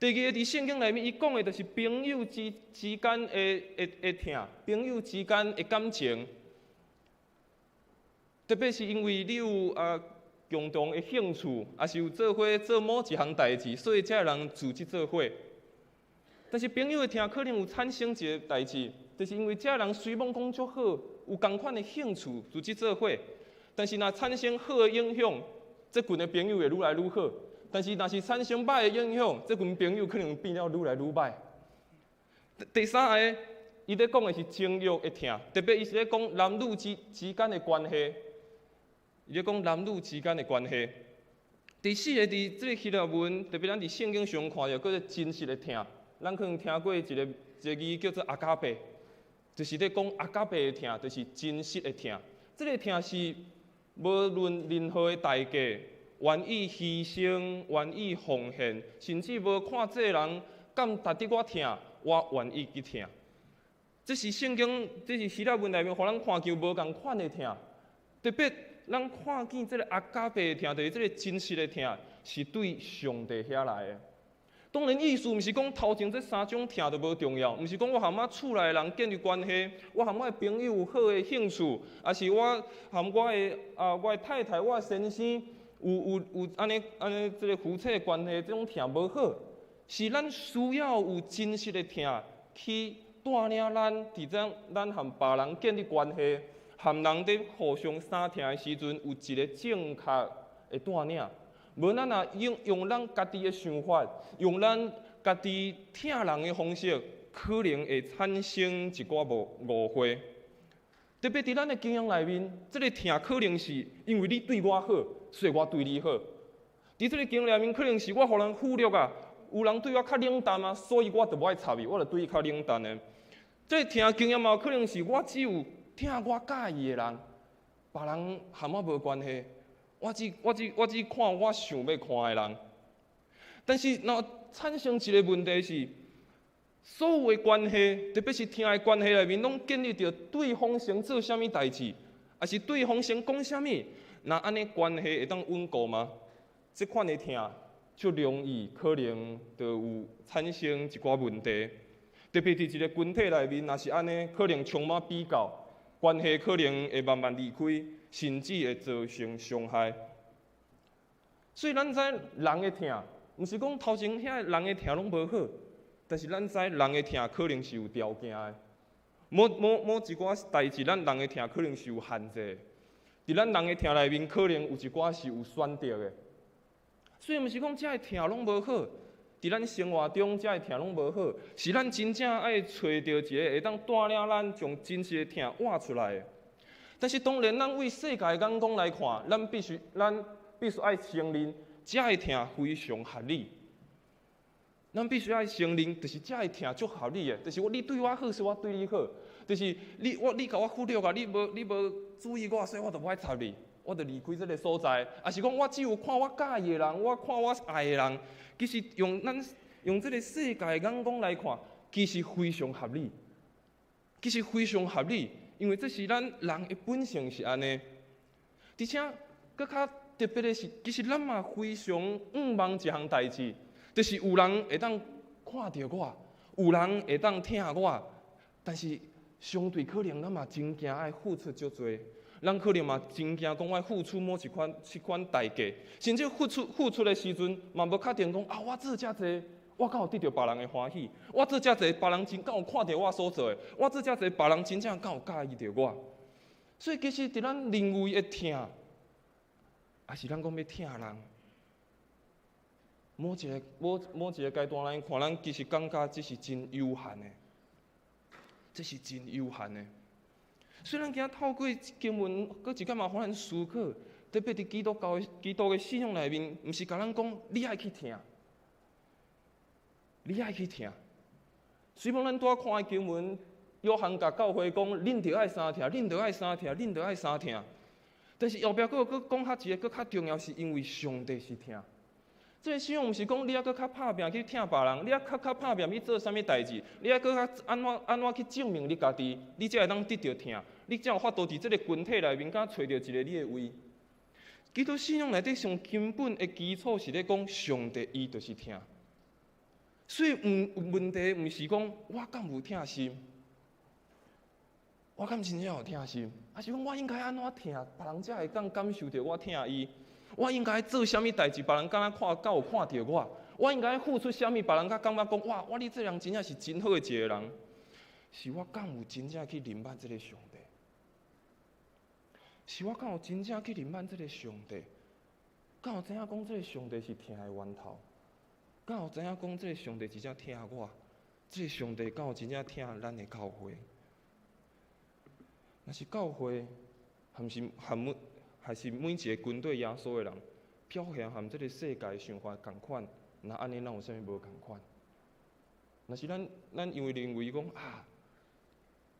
第二个佇聖經內面，伊講的就是朋友之之間的的的疼，朋友之間的感情。特別是因為你有共同的興趣，抑是有做伙做某一項代誌，所以才會人組織做伙。但是朋友的疼可能有產生一个代誌，就是因為這个人雖罔講足好，有仝款的興趣組織做伙，但是若產生好的影響，這群的朋友會愈來愈好；但是若是產生歹的影響，這群朋友可能變了愈來愈歹。第三个，伊咧講的是情慾的疼，特別伊是咧講男女之之間的關係。伊咧講男女之間的關係。第四个，佇這个希臘文，特別咱佇聖經上看著，叫做真實的疼。咱可能聽過一个一个字叫做阿加貝，就是咧講阿加貝的疼，就是真實的疼。這个疼是無論任何的代價，願意犧牲、願意奉獻，甚至無看這个人敢值得我疼，我願意去疼。這是聖經，這是希臘文內面，予咱看見無仝款的疼，特別。咱看見這个阿加貝的疼，就是這个真實的疼，是對上帝遐來的。當然，意思毋是講頭前這三種疼都無重要，毋是講我和我厝內的人建立關係，我和我的朋友有好的興趣，抑是我和我的我的太太、我的先生有有有按呢按呢這个夫妻的關係，這種疼無好，是咱需要有真實的疼去帶領咱佇這咱和別人建立關係。和人佇互相相疼的時陣，有一个正確的帶領。無咱若用用咱家己的想法，用咱家己疼人的方式，可能會產生一寡誤誤會。特別佇咱的經驗內面，這个疼可能是因為你對我好，所以我對你好。佇這个經驗內面，可能是我予人忽略啊，有人對我較冷淡啊，所以我就無愛插伊，我就對伊較冷淡的。這个疼經驗嘛，可能是我只有疼我佮意的人，別人和我無關係，我只看我想欲看的人。但是若產生一個問題是，所有的關係，特別是疼的關係內面，攏建立著對方先做啥物代誌，抑是對方先講啥物，若按呢關係會當穩固嗎？這款的疼，足容易可能就有產生一寡問題。特別佇一個群體內面，若是按呢，可能充滿比較，關係可能會慢慢離開，甚至會造成傷害。所以咱知人的疼，毋是講頭前遐人的疼攏無好，但是咱知人的疼可能是有條件的。某一寡代誌，咱人的疼可能是有限制的。佇咱人的疼內面，可能有一寡是有選擇的。所以毋是講遮的疼攏無好，佇咱生活中遮的疼攏無好，是咱真正愛揣著一個會當帶領咱將真實的疼活出來的。但是當然，咱為世界的眼光來看，咱必須愛承認，遮的疼非常合理。咱必須愛承認，就是遮的疼足合理的，就是我你對我好，是我對你好，就是你共我忽略啊，你無注意我，所以我就無愛插你，我就離開這个所在。抑是講我只有看我佮意的人，我看我愛的人，其實用咱用這个世界的眼光來看，其實非常合理，其實非常合理，因為這是咱人的本性是按呢。而且，閣較特別的是，其實咱嘛非常向望一項代誌。就是有人會當看著我，有人會當疼我，但是相對可能咱嘛真驚愛付出足濟，咱可能嘛真驚講愛付出某一款這款代價，甚至付出的時陣嘛無確定講啊，我做遮濟，我敢有得著別人的歡喜？我做遮濟，別人真敢有看著我所做的？我做遮濟，別人真正敢有佮意著我？所以其實佇咱認為的疼，抑是咱講欲疼人？某一個階段來看，咱其實感覺這是真有限的，這是真有限的。雖然今仔透過經文，閣一擺嘛予咱思考，特別佇基督教的基督的信仰內面，毋是共咱講你愛去疼，你愛去疼。雖然咱拄仔看的經文，約翰共教會講，恁著愛相疼，恁著愛相疼，恁著愛相疼。但是後壁閣閣講較一个閣較重要，是因為上帝是疼。這个信仰毋是講你愛閣較拍拚去疼別人，你愛較較拍拚去做啥物代誌，你愛閣較按怎按怎去證明你家己，你才會當得著疼，你才有法度佇這个群體內面，敢揣著一个你的位。基督信仰內底上根本的基礎是咧講上帝伊就是疼，所以毋問題毋是講我敢有疼心，我敢真正有疼心，抑是講我應該按怎疼，別人才會當感受著我疼伊。我應該做啥物代誌，別人敢若看，敢有看著我？我應該付出啥物，別人才感覺講哇，我你這人真正是真好的一個人。是我敢有真正去認捌這个上帝？是我敢有真正去認捌這个上帝？敢有知影講這个上帝是疼的源頭？敢有知影講這个上帝真正疼我？這个上帝敢有真正疼咱的教會？若是教會，含是含每？還是每一个跟隨耶穌的人，表現和這个世界想法仝款，若按呢，咱有啥物無仝款？若是咱因為認為講啊，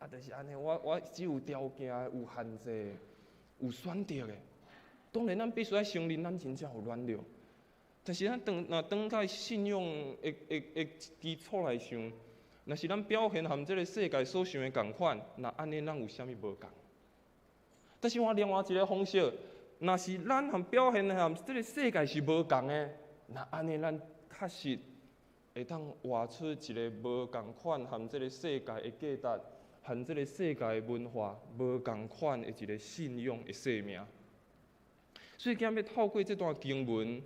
啊，就是按呢，我只有條件的，有限制，有選擇的。當然，咱必須愛承認，咱真正有軟弱。但是咱當若轉到信仰的基礎來想，若是咱表現和這个世界所想的仝款，若按呢，咱有啥物無仝？但是換另外一个方式，若是咱和表現和這个世界是無仝的，若按呢，咱確實會當活出一个無仝款和這个世界的價值，和這个世界的文化無仝款的一个信仰的生命。所以今仔欲透過這段經文，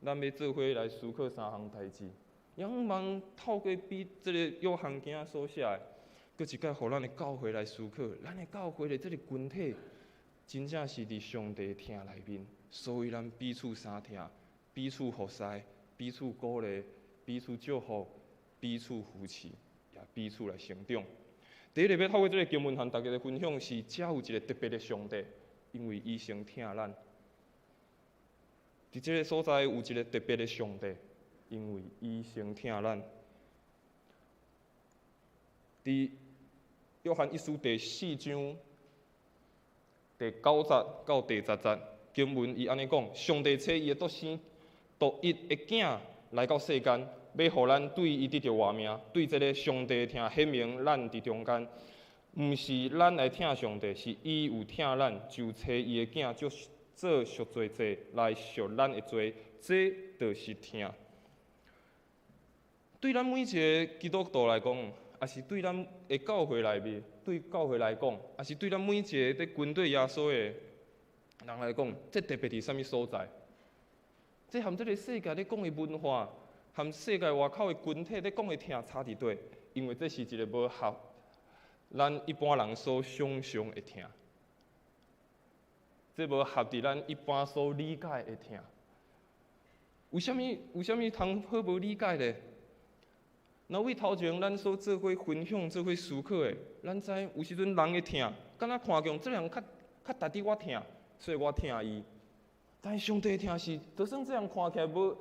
咱欲做伙來思考三項代誌。仰望透過比這个約翰囝所寫的，閣一擺予咱的教會來思考，咱的教會的這个群體，真正是佇上帝疼內面，所以咱彼此相疼，彼此服侍，彼此鼓勵，彼此祝福，彼此扶持，也彼此來成長。第一个欲透過這个經文和大家來分享是，遮有一个特別的上帝，因為伊先疼咱。佇這个所在有一个特別的上帝，因為伊先疼咱。佇約翰一書第四章。第9節到第10節經文，伊按呢講：上帝差伊的獨生獨一的囝來到世間，欲予咱對伊得著活命，對這个上帝疼顯明咱佇中間，毋是咱來疼上帝，是伊有疼咱，就差伊的囝做做贖罪祭來贖咱的罪，這就是疼。對咱每一个基督徒來講，抑是對咱的教會內面，對教會來講，抑是對咱每一个佇跟隨耶穌的人來講，這特別佇啥物所在？這和這个世界咧講的文化，和世界外口的群體咧講的疼差佇佗？因為這是一个無合咱一般人所想像的疼，這無合佇咱一般所理解的疼。為啥物？為啥物通好無理解咧？若為頭前咱所做伙分享、做伙思考的，咱知有時陣人的疼，敢若看見這人較較值得我疼，所以我疼伊。但是上帝的疼是，就算這人看起來無，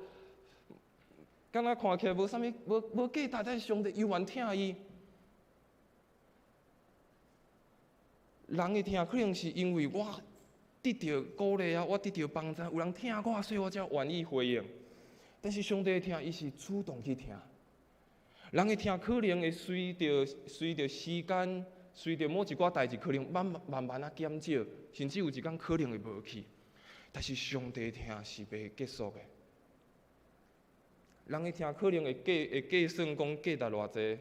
敢若看起來無啥物、無無價值，但是上帝猶原疼伊。人的疼可能是因為我得著鼓勵啊，我得著幫助，有人疼我，所以我才願意回應。但是上帝的疼，伊是主動去疼。人的疼可能會隨著隨著時間，隨著某一寡代誌，可能慢慢慢慢仔減少，甚至有一工可能會無去。但是上帝疼是袂結束的。人的疼可能會計會計算講價值偌濟，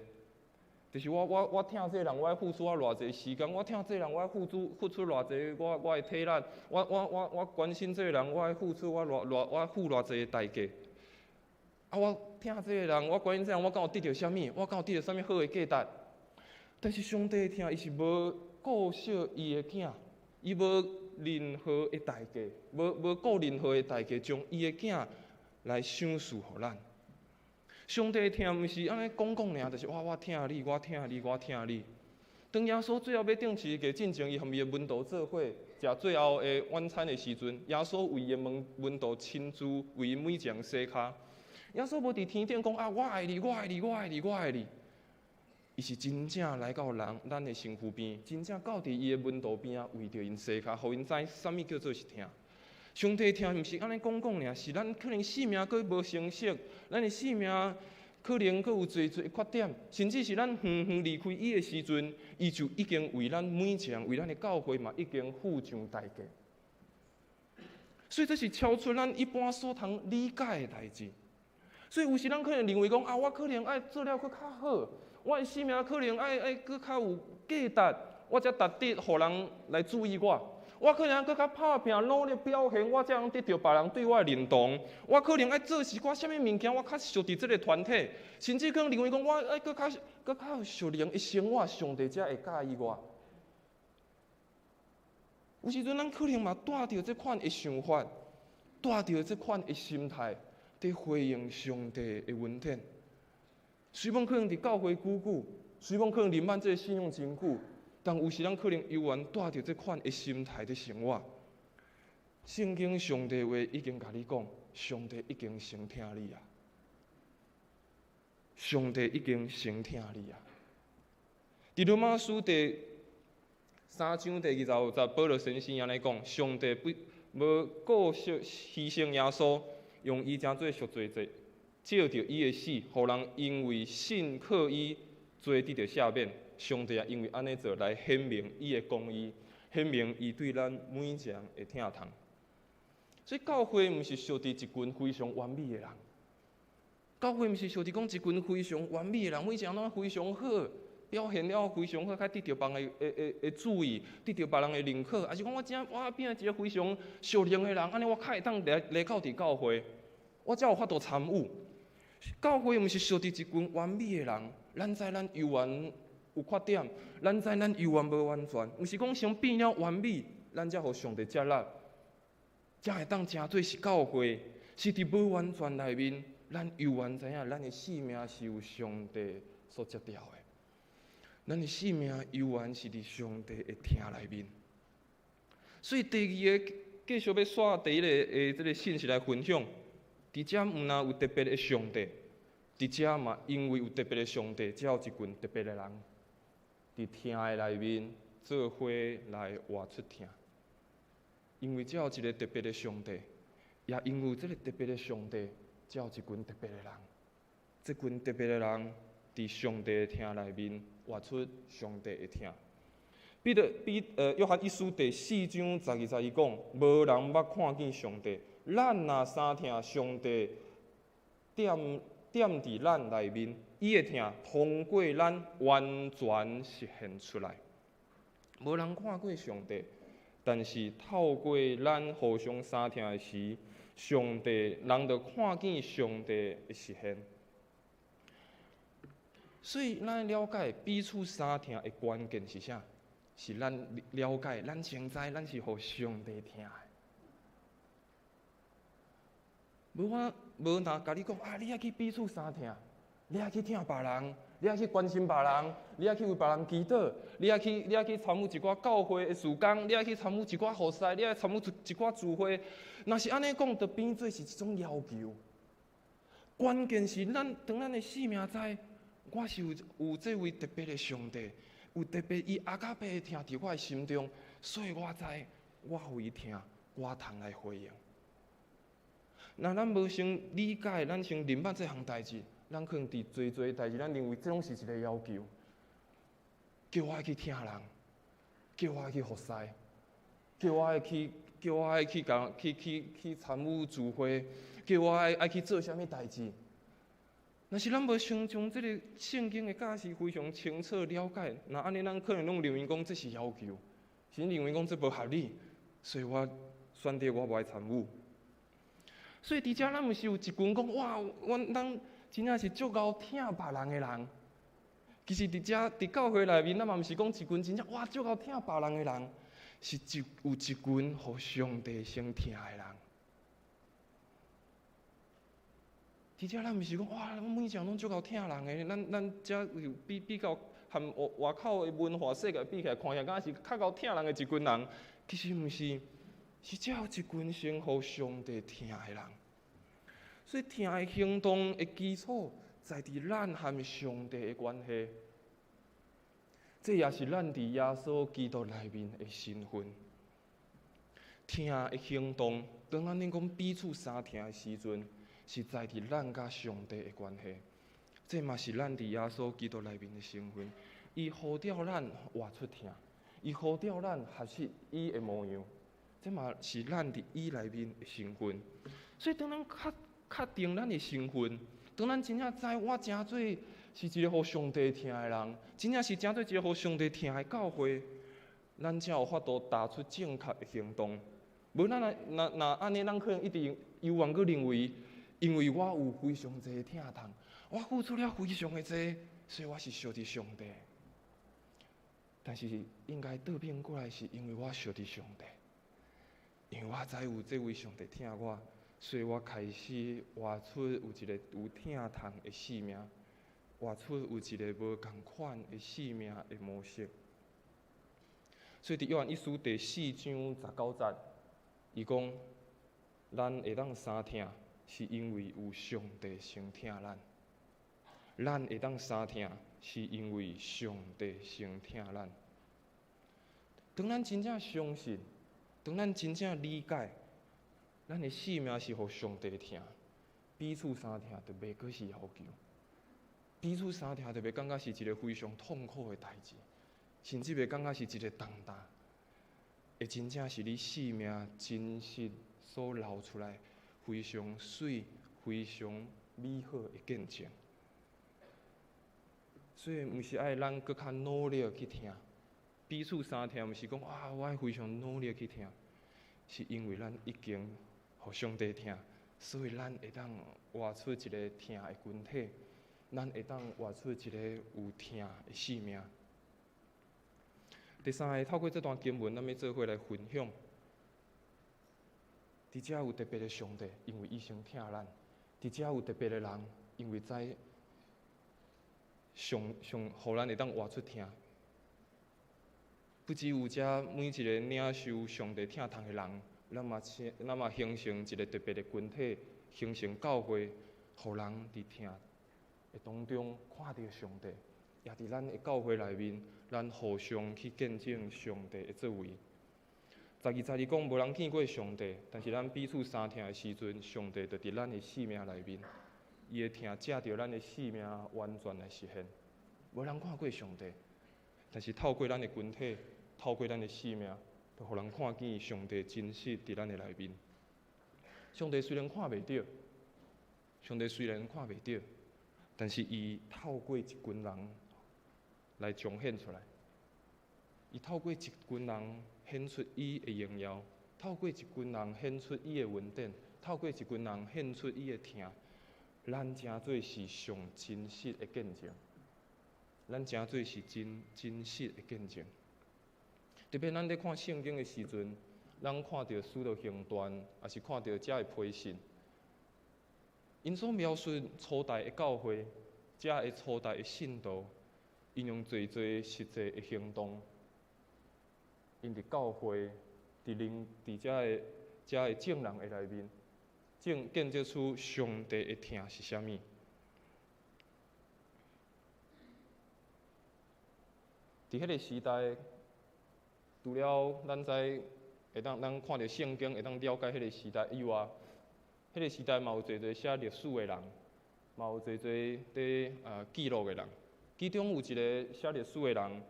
就是我我我疼這个人，我愛付出我偌濟時間；我疼這个人，我愛付出付出偌濟我我的體力；我我我我關心這个人，我愛付出我偌偌我付偌濟的代價。啊！我疼這個人，我關心這個人，我敢有得著啥物？我敢有得著啥物好的價值？但是上帝疼，伊是無顧惜伊的囝，伊無任何的代價，無無顧任何的代價，將伊的囝來賞賜予咱。上帝疼毋是按呢講講爾，就是我我疼你，我疼你，我疼你。當耶穌最後欲釘十字架進前，伊和伊的門徒做伙食最後的晚餐的時陣，耶穌為伊的門門徒親自為𪜶每一人洗跤。耶穌無佇天頂講啊，我愛你，我愛你，我愛你，我愛你。伊是真正來到人咱的身軀邊，真正到佇伊的門徒邊仔，為著𪜶洗跤，予𪜶知啥物叫做是疼。上帝疼毋是按呢講講爾，是咱可能生命閣無成熟，咱的生命可能閣有濟濟的缺點，甚至是咱遠遠離開伊的時陣，伊就已經為咱每一人，為咱的教會嘛，已經付上代價。所以這是超出咱一般所通理解的代誌。所以有時咱可能認為講啊，我可能愛做了閣較好，我的生命可能愛愛閣較有價值，我才值得予人來注意我。我可能閣較拍拚努力表現，我才通得著別人對我的認同。我可能愛做一寡啥物物件，我較屬佇這个團體，甚至可能認為講我愛閣較閣較有屬靈的生活，上帝才會佮意我。有時陣咱可能嘛帶著這款的想法，帶著這款的心態，佇回應上帝的恩典。雖罔可能佇教會久久，雖罔可能認捌這个信仰真久，但有時咱可能猶原帶著這款的心態佇生活。聖經上帝話已經共你講，上帝已經先疼你啊！上帝已經先疼你啊！佇羅馬書第3章第25節，保羅先生按呢講：上帝不無顧惜犧牲耶穌，用伊成做贖罪祭，藉著伊的死，予人因為信靠伊，罪得著赦免。上帝也因為按呢做來顯明伊的公義，顯明伊對咱每一個人的疼痛。所以教會毋是屬佇一群非常完美的人，教會毋是屬佇講一群非常完美的人，每一個人攏非常好，表現了非常好，較得著別人的的的注意，得著別人的認可，抑是講我真我變一個非常屬靈的人，按呢我較會當來來到佇教會，我才有法度參與。教會毋是屬佇一群完美的人，咱知咱猶原有缺點，咱知咱猶原無完全，毋是講先變了完美，咱才予上帝接納，才會當成做是教會，是佇無完全內面，咱猶原知影，咱的生命是有上帝所接著的，咱的生命猶原是佇上帝的疼內面。所以第二个繼續欲紲第一个的這个信息來分享，佇遮毋但有特別的上帝，佇遮嘛因為有特別的上帝，才有一群特別的人，佇疼的內面做伙來活出疼。因為這有一個特別的上帝，也因為這個特別的上帝，才有一群特別的人。這群特別的人，佇上帝的疼內面活出上帝的疼。彼得彼呃約翰一書第四章十二節伊講：無人捌看見上帝，咱若相疼，上帝踮踮佇咱內面，伊的疼通過咱完全實現出來。無人看過上帝，但是透過咱互相相疼的時，上帝人就看見上帝的實現。所以，咱了解彼此相疼的關鍵是啥？是咱了解，咱先知咱是予上帝疼的。無我無若共你講啊，你愛去彼此相疼，你愛去疼別人，你愛去關心別人，你愛去為別人祈禱，你愛去參與一寡教會的事工，你愛去參與一寡服侍，你愛參與一寡聚會。若是按呢講，就變做是一種要求。關鍵是咱當咱的生命知，我是有這位特別的上帝，有特別伊阿加貝的疼佇我的心中，所以我知我予伊疼，我通來回應。若咱無先理解，咱先明白這項代誌，咱可能佇濟濟代誌，咱認為這攏是一個要求，叫我愛去疼人，叫我愛去服侍，叫我愛去共去去去參與聚會，叫我愛去做啥物代誌。若是咱無先將這個聖經的教示非常清楚了解，若按呢，咱可能攏認為講這是要求，甚至認為講這無合理，所以我選擇我無愛參與。所以佇遮咱毋是有一群講哇，阮咱真正是足𠢕疼別人的人。其實佇遮佇教會內面，咱嘛毋是講一群真正哇足𠢕疼別人的人，是有一群予上帝先疼的人。佇遮咱毋是講哇，阮每一項攏足𠢕疼人的，咱遮有比較和外口的文化世界比起來，看起來敢若是較𠢕疼人的一群人，其實毋是。是遮有一群先予上帝疼的人，所以疼的行動的基礎在佇咱和上帝的關係，這也是咱佇耶穌基督內面的身份。疼的行動，當咱咧講彼此相疼的時陣，是在佇咱佮上帝的關係，這嘛是咱佇耶穌基督內面的身份。伊呼召咱活出疼，伊呼召咱學習伊的模樣。這嘛是咱佇伊內面的身份，所以當咱確定咱的身份，當咱真正知我誠做是一個予上帝疼的人，真正是誠做一個予上帝疼的教會，咱才有法度踏出正確的行動。無咱若若若按呢，咱可能一直猶原閣認為，因為我有非常濟的疼痛，我付出了非常的濟，所以我是屬佇上帝。但是應該倒轉過來，是因為我屬佇上帝。因為我知有這位上帝疼我，所以我開始活出有一個有疼痛的生命，活出有一個無仝款的生命的模式。所以佇約翰一書第四章十九節，伊講：咱會當相疼，是因為有上帝先疼咱；咱會當相疼，是因為上帝先疼咱。當咱真正相信，當咱真正理解，咱的生命是予上帝疼，彼此相疼就袂閣是要求，彼此相疼就袂感覺是一個非常痛苦的代誌，甚至袂感覺是一個重擔，會真正是你生命真實所流出來非常媠、非常美好的見證。所以，毋是愛咱閣較努力去疼。彼此相疼，毋是講啊，我愛非常努力去疼，是因為咱已經予上帝疼，所以咱會當活出一個疼的群體，咱會當活出一個有疼的生命。第三个，透過這段經文，咱欲做伙來分享。佇遮有特別的上帝，因為伊先疼咱；佇遮有特別的人，因為知上上，予咱會當活出疼。不只有遮每一個領受上帝疼痛的人，咱嘛請，咱嘛形成一個特別的群體，形成教會，予人佇疼的當中看著上帝，也佇咱的教會內面，咱互相去見證上帝的作為。12节伊讲，無人見過上帝，但是咱彼此相疼的時陣，上帝就佇咱的生命內面，伊的疼藉著咱的生命完全來實現。無人看過上帝，但是透過咱的群體，透過咱的生命，就予人看見上帝真實佇咱的內面。上帝雖然看袂著，上帝雖然看袂著，但是伊透過一群人來彰顯出來。伊透過一群人顯出伊的榮耀，透過一群人顯出伊的恩典，透過一群人顯出伊的疼。咱成做是上真實的見證，咱成做是真真實的見證。特別咱咧看聖經的時陣，咱看著使徒行傳，抑是看著遮的批信，𪜶所描述初代的教會，遮的初代的信徒，𪜶用濟濟實際的行動，𪜶佇教會，佇靈，佇遮的眾人的內面，正見證出上帝的疼是啥物。佇彼个時代，除了咱知會當咱看著聖經會當了解彼个時代以外，彼个時代嘛有濟濟寫歷史的人，嘛有濟濟佇記錄的人。其中有一个寫歷史的人，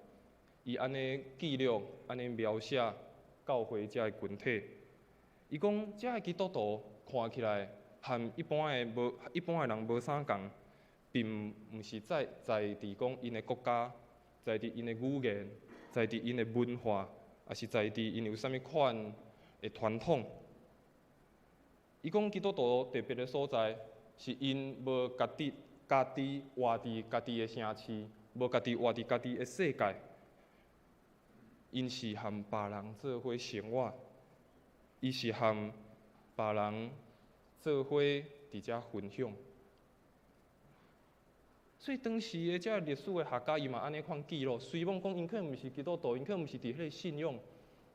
伊按呢記錄，按呢描寫教會遮个群體。伊講，遮个基督徒看起來和一般的無一般的人無啥仝，並毋是在在佇講𪜶的國家，在佇𪜶的語言，在佇𪜶的文化，抑是在佇𪜶有啥物款的傳統。伊講基督徒特別的所在，是𪜶無家己家己活佇家己的城市，無家己活佇家己的世界。𪜶是和別人做伙生活，伊是和別人做伙佇遮分享。所以當時的這歷史的學家，伊嘛按呢款記錄。雖罔講𪜶可能毋是基督徒，𪜶可能毋是佇彼个信仰，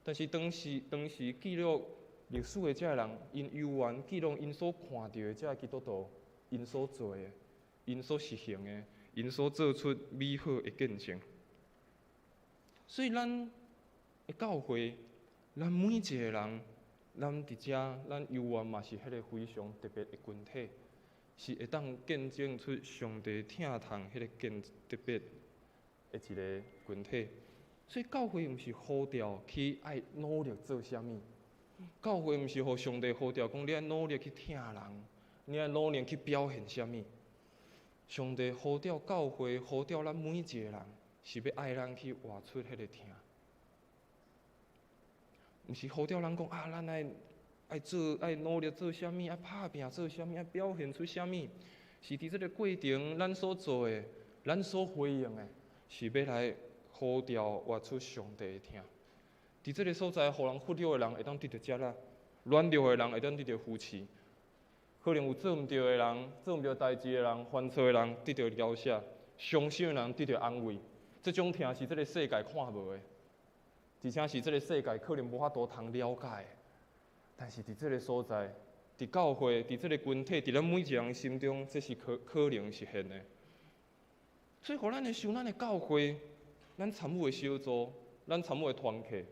但是當時記錄歷史的這个人，𪜶猶原記錄𪜶所看著的這个基督徒，𪜶所做的，𪜶所實行的，𪜶所做出美好的見證。所以咱的教會，咱每一個人，咱佇遮，咱猶原嘛是彼个非常特別的群體。是會當見證出上帝疼痛彼個見特別的一个群體。所以教會毋是呼召去愛努力做啥物，教會毋是予上帝呼召講你愛努力去疼人，你愛努力去表現啥物。上帝呼召教會，呼召咱每一個人，是欲愛咱去活出彼个疼。毋是呼召咱講啊，咱愛愛做愛努力做啥物，愛拍拚做啥物，愛表現出啥物，是佇這个過程，咱所做的，咱所回應的，是欲來呼召活出上帝的疼。佇這个所在，予人忽略的人會當得著食力，軟弱的人會當得著扶持，可能有做毋對的人，做毋對代誌的人，犯錯的人得著饒赦，傷心的人得著安慰。這種疼是這个世界看無的，而且是這个世界可能無法度通了解的。但是佇這个所在，佇教會，佇這个群體，佇咱每一个人心中，這是可能實現的。所以，予咱來想咱的教會，咱參與的小組，咱參與的團契，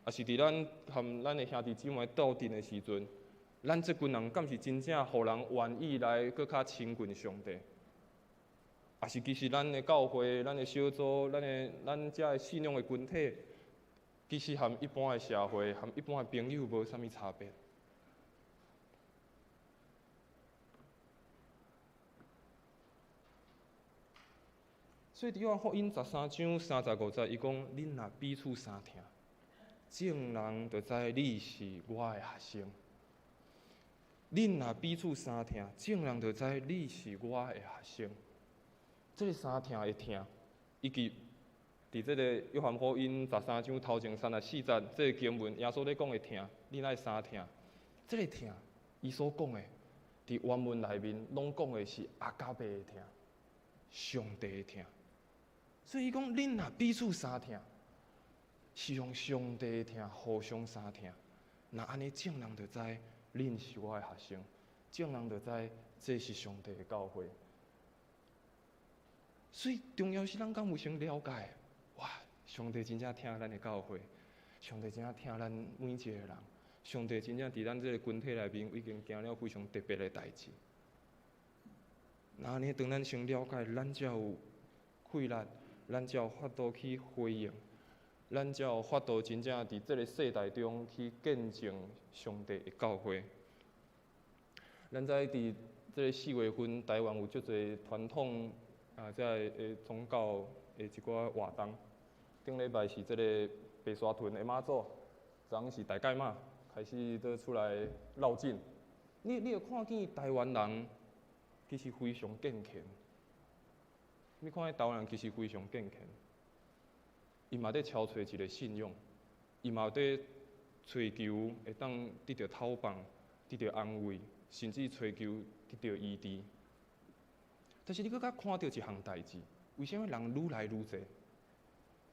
抑是佇咱和咱的兄弟姊妹鬥陣的時陣，咱這群人敢是真正予人願意來閣較親近上帝？抑是其實咱的教會、咱的小組、咱遮的信仰的群體，其實和一般的社會、和一般的朋友無啥物差別。所以佇約翰福音13章35節，伊講：恁若彼此相疼，眾人就知你是我的學生。恁若彼此相疼，眾人就知你是我的學生。這个相疼的疼，以及佇這个約翰福音十三章頭前34節這个經文，耶穌咧講的疼，恁愛相疼。這个疼，伊所講的，佇原文內面攏講的是阿加貝的疼，上帝的疼。所以伊講，恁若彼此相疼，是用上帝的疼互相相疼。若按呢，眾人就知恁是我的學生，眾人就知這是上帝的教會。所以重要是咱敢有先了解，哇！上帝真正疼咱的教會，上帝真正疼咱每一个人，上帝真正佇咱這個群體內面已經行了非常特別的代誌。若按呢，當咱先了解，咱才有氣力，咱才有法度去回應，咱才有法度真正佇這個世代中去見證上帝的教會。咱知佇這個4月份，台灣有足濟傳統啊，這个的宗教的一寡活動。頂禮拜是這個白沙屯的媽祖，昨昏是大甲媽開始倒出來繞境。你會看見台灣人其實非常敬虔。你看見台灣人其實非常敬虔，伊嘛佇朝揣一個信仰，伊嘛佇揣求會當得著透放、得著安慰，甚至揣求得著醫治。但是你閣較看著一項代誌，為啥物人愈來愈濟？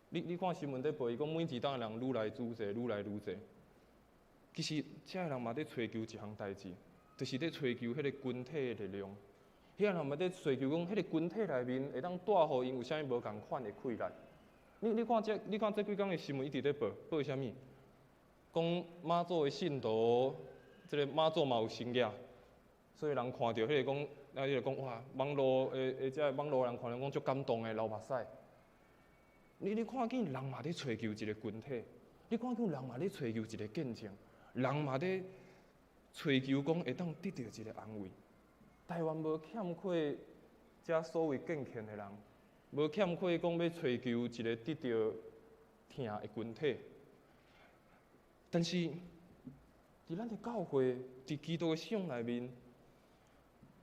你看新聞佇報，伊講每一冬人愈來愈濟，愈來愈濟。其實，這个人嘛佇揣求一項代誌，就是佇揣求彼個群體的力量。彼个人嘛佇揣求講，彼個群體內面會當帶予𪜶有啥物無仝款的氣力。你看這幾工的新聞一直佇報，報啥物？講媽祖的信徒，這個媽祖嘛有神跡，所以人看著彼個講，啊，伊就講哇，網路的的這個網路人看著講足感動的，流目屎。你看見人嘛佇揣求一個群體，你看見人嘛佇揣求一個見證，人嘛佇揣求講會當得著一個安慰。台灣無欠缺這所謂敬虔的人，無欠缺講欲揣求一個得著疼的群體。但是，佇咱的教會，佇基督的信仰內面，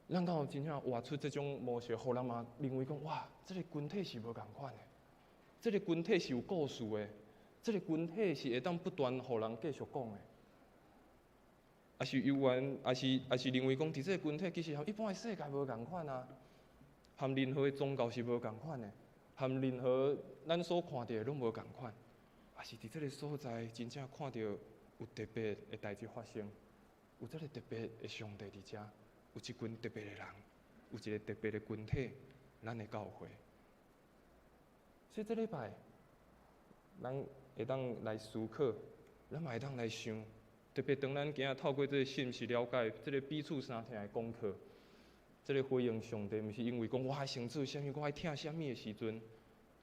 咱敢有真正活出這種模式，予人嘛認為講哇，這個群體是無仝款的，這個群體是有故事的，這個群體是會當不斷予人繼續講的。抑是猶原，抑是認為講，佇這個群體其實和一般的世界無仝款啊，和任何的宗教是無仝款的，和任何咱所看著的攏無仝款。抑是佇這個所在，真正看著有特別的代誌發生，有這個特別的上帝佇遮，有一群特別的人，有一個特別的群體，咱的教會。所以這禮拜，咱會當來思考，咱嘛會當來想。特別當咱今仔透過這個信息了解這個彼此相疼的功課，這個回應上帝，毋是因為講我愛先做啥物，我愛疼啥物的時陣，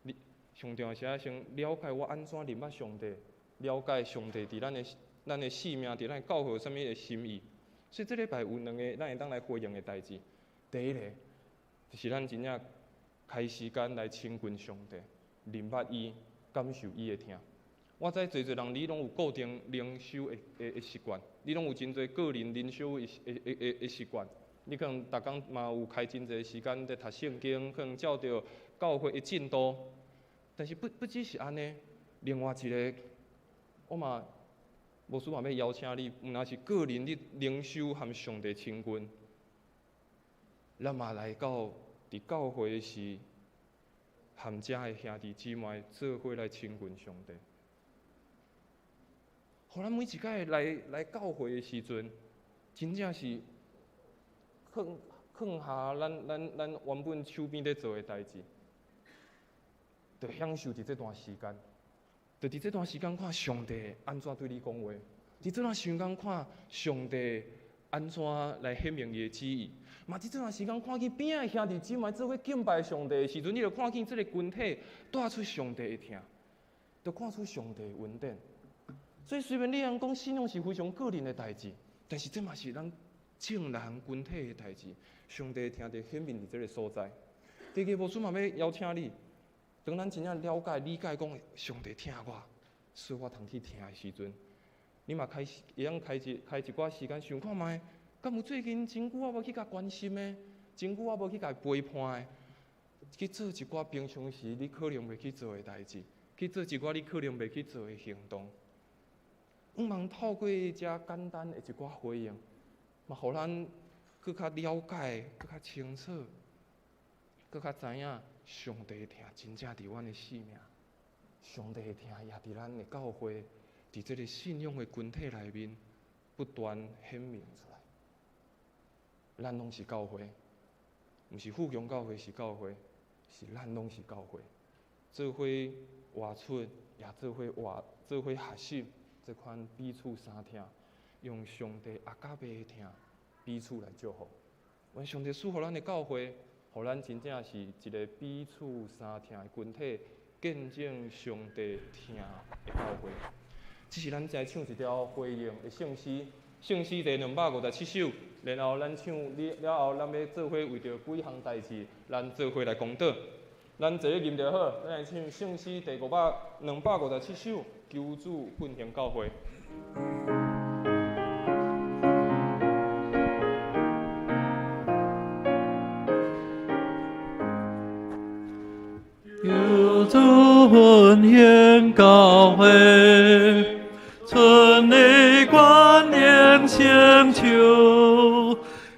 你上重要是愛先了解我按怎認捌上帝，了解上帝佇咱的生命，佇咱的教會有啥物的心意。所以這禮拜有兩个咱會當來回應的代誌。第一个，就是咱真正開時間來親近上帝，認捌伊，感受伊的疼。我知濟濟人，你攏有固定靈修的習慣，你攏有真濟個人靈修的習慣。你可能逐工嘛有開真濟時間佇讀聖經，可能照著教會的進度。但是不只是按呢，另外一个，我嘛牧師嘛欲邀請你，毋但是個人你靈修和上帝親近，咱嘛來到佇教會時，和遮的兄弟姊妹做伙來親近上帝。予咱每一擺來教會的時陣，真正是放放下咱原本手邊咧做的代誌，就享受佇這段時間，就佇這段時間看上帝按怎對你講話，佇這段時間看上帝按怎來顯明伊的旨意，嘛佇這段時間看見邊仔的兄弟姊妹做伙敬拜上帝的時陣，你就看見這個群體帶出上帝的疼，就看出上帝的恩典。所以雖然你通講信仰是非常個人的代誌，但是這嘛是咱眾人群體的代誌。上帝疼就顯明佇這个所在。第二个，牧師嘛欲邀請你，當咱真正了解、理解講上帝疼我，所以我通去疼的時陣，你嘛開始會用開一寡時間想看覓，敢有最近真久我無去共關心的，真久我無去共陪伴的，去做一寡平常時你可能袂去做的代誌，去做一寡你可能袂去做的行動。向望透過遮簡單的一寡回應，嘛，予咱閣較了解、閣較清楚、閣較知影上帝的疼真正佇阮的生命，上帝的疼也佇咱的教會，佇這个信仰的群體內面不斷顯明出來。咱攏是教會，毋是富強教會是教會，是咱攏是教會，做伙活出也做伙活，做伙学习這款彼此相疼，用上帝阿加貝的疼彼此來祝福。願上帝賜予咱的教會，予咱真正是一个彼此相疼的群體，見證上帝疼的教會。這是咱再唱一條回應的聖詩，聖詩第257首。然後咱唱了後，咱欲做伙為著幾項代誌，咱做伙來公禱。咱坐咧吟就好，咱來唱聖詩第257首，求主奮興教會。求主奮興教會，存你觀念成就，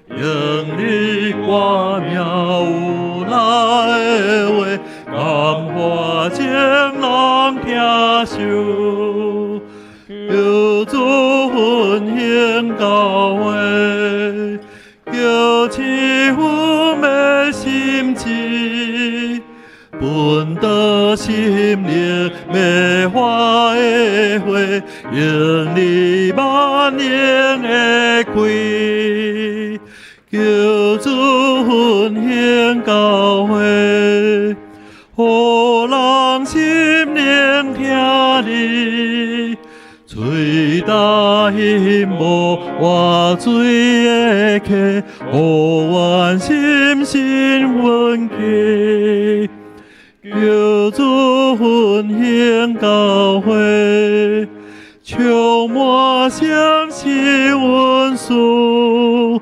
用你歌名有力的話，感化眾人聽受。求主奮興教會，叫起阮的心志，奮倒心靈美化的花，用你萬能的開。求主奮興教會，予人心靈聽你，吹焦彼無活水的溪，予阮心神穩起。求主奮興教會，充滿相信恩賜，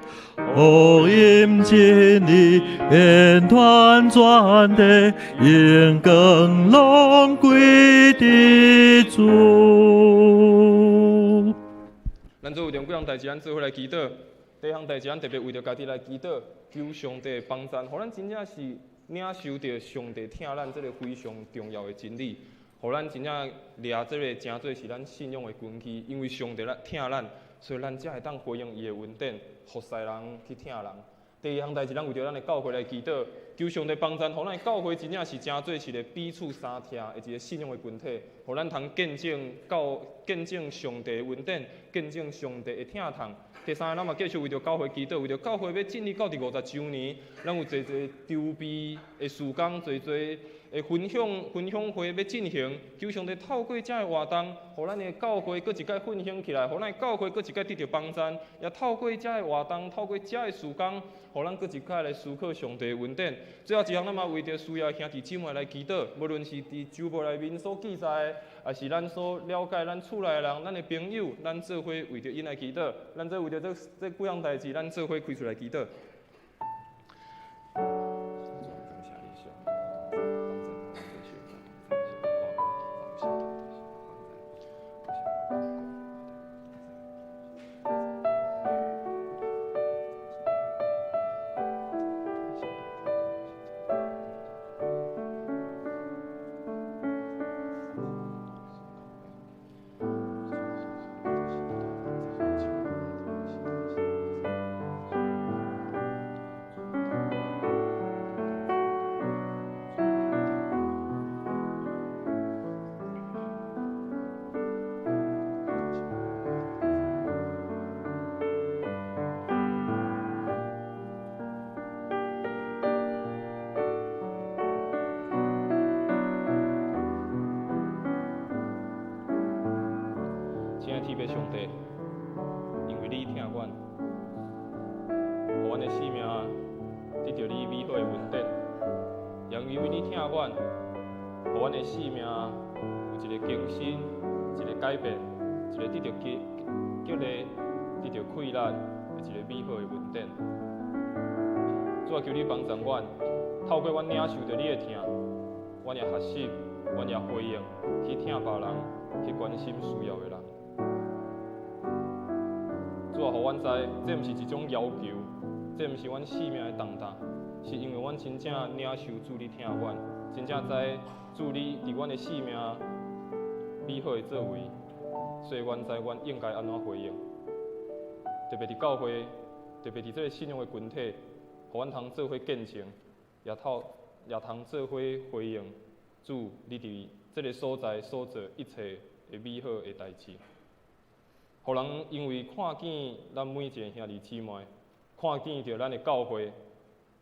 福音真理遍傳全地，榮光攏歸佇主。咱做為著幾項代誌，咱做伙來祈禱。第一項代誌，咱特別為著家己來祈禱，求上帝幫贊，予咱真正是領受著上帝疼咱這个非常重要的真理，予咱真正掠這个成做是咱信仰的根基。因為上帝來疼咱，所以咱才會當回應伊的恩典，服侍人去疼人。第二項代誌，咱為著咱的教會來祈禱，求上帝幫贊，予咱的教會真正是成做是一個彼此相疼的一個信仰的群體，予咱通見證教見證上帝的恩典，見證上帝的疼痛。第三個，咱嘛繼續為著教會祈禱，為著教會欲進入到第50週年，咱有濟濟籌備的事工，濟濟的分享會欲進行，求上帝透過這个活動，予咱的教會閣一擺奮興起來，予咱的教會閣一擺得著幫贊，也透過這个活動，透過這个事工，予咱閣一擺來思考上帝的恩典。最後一項，咱嘛為著需要兄弟姊妹來祈禱，無論是佇周報內面所記載的，抑是咱所了解咱厝內的人、咱的朋友，咱做伙為著𪜶來祈禱，咱做為著這幾項代誌，咱做伙開出來祈禱。親愛的天父上帝，因為你疼阮，予阮的生命得著你美好的恩典；也因為你疼阮，予阮的生命有一個更新、一個改變、一個得著激勵、得著氣力的一個美好的恩典。主啊，求你幫助阮，透過阮領受著你的疼，阮也學習，阮也回應，去疼別人，去關心需要的人。主啊，予阮知，這毋是一種要求，這毋是阮生命的重擔，是因為阮真正領受主你疼阮，真正知主你佇阮的生命美好的作為，所以阮知阮應該按怎回應。特別佇教會，特別佇這个信仰的群體，予阮通做伙見證，也通做伙回應主你佇這个所在所做一切的美好的代誌。予人因為看見咱每一个兄弟姊妹，看見著咱的教會，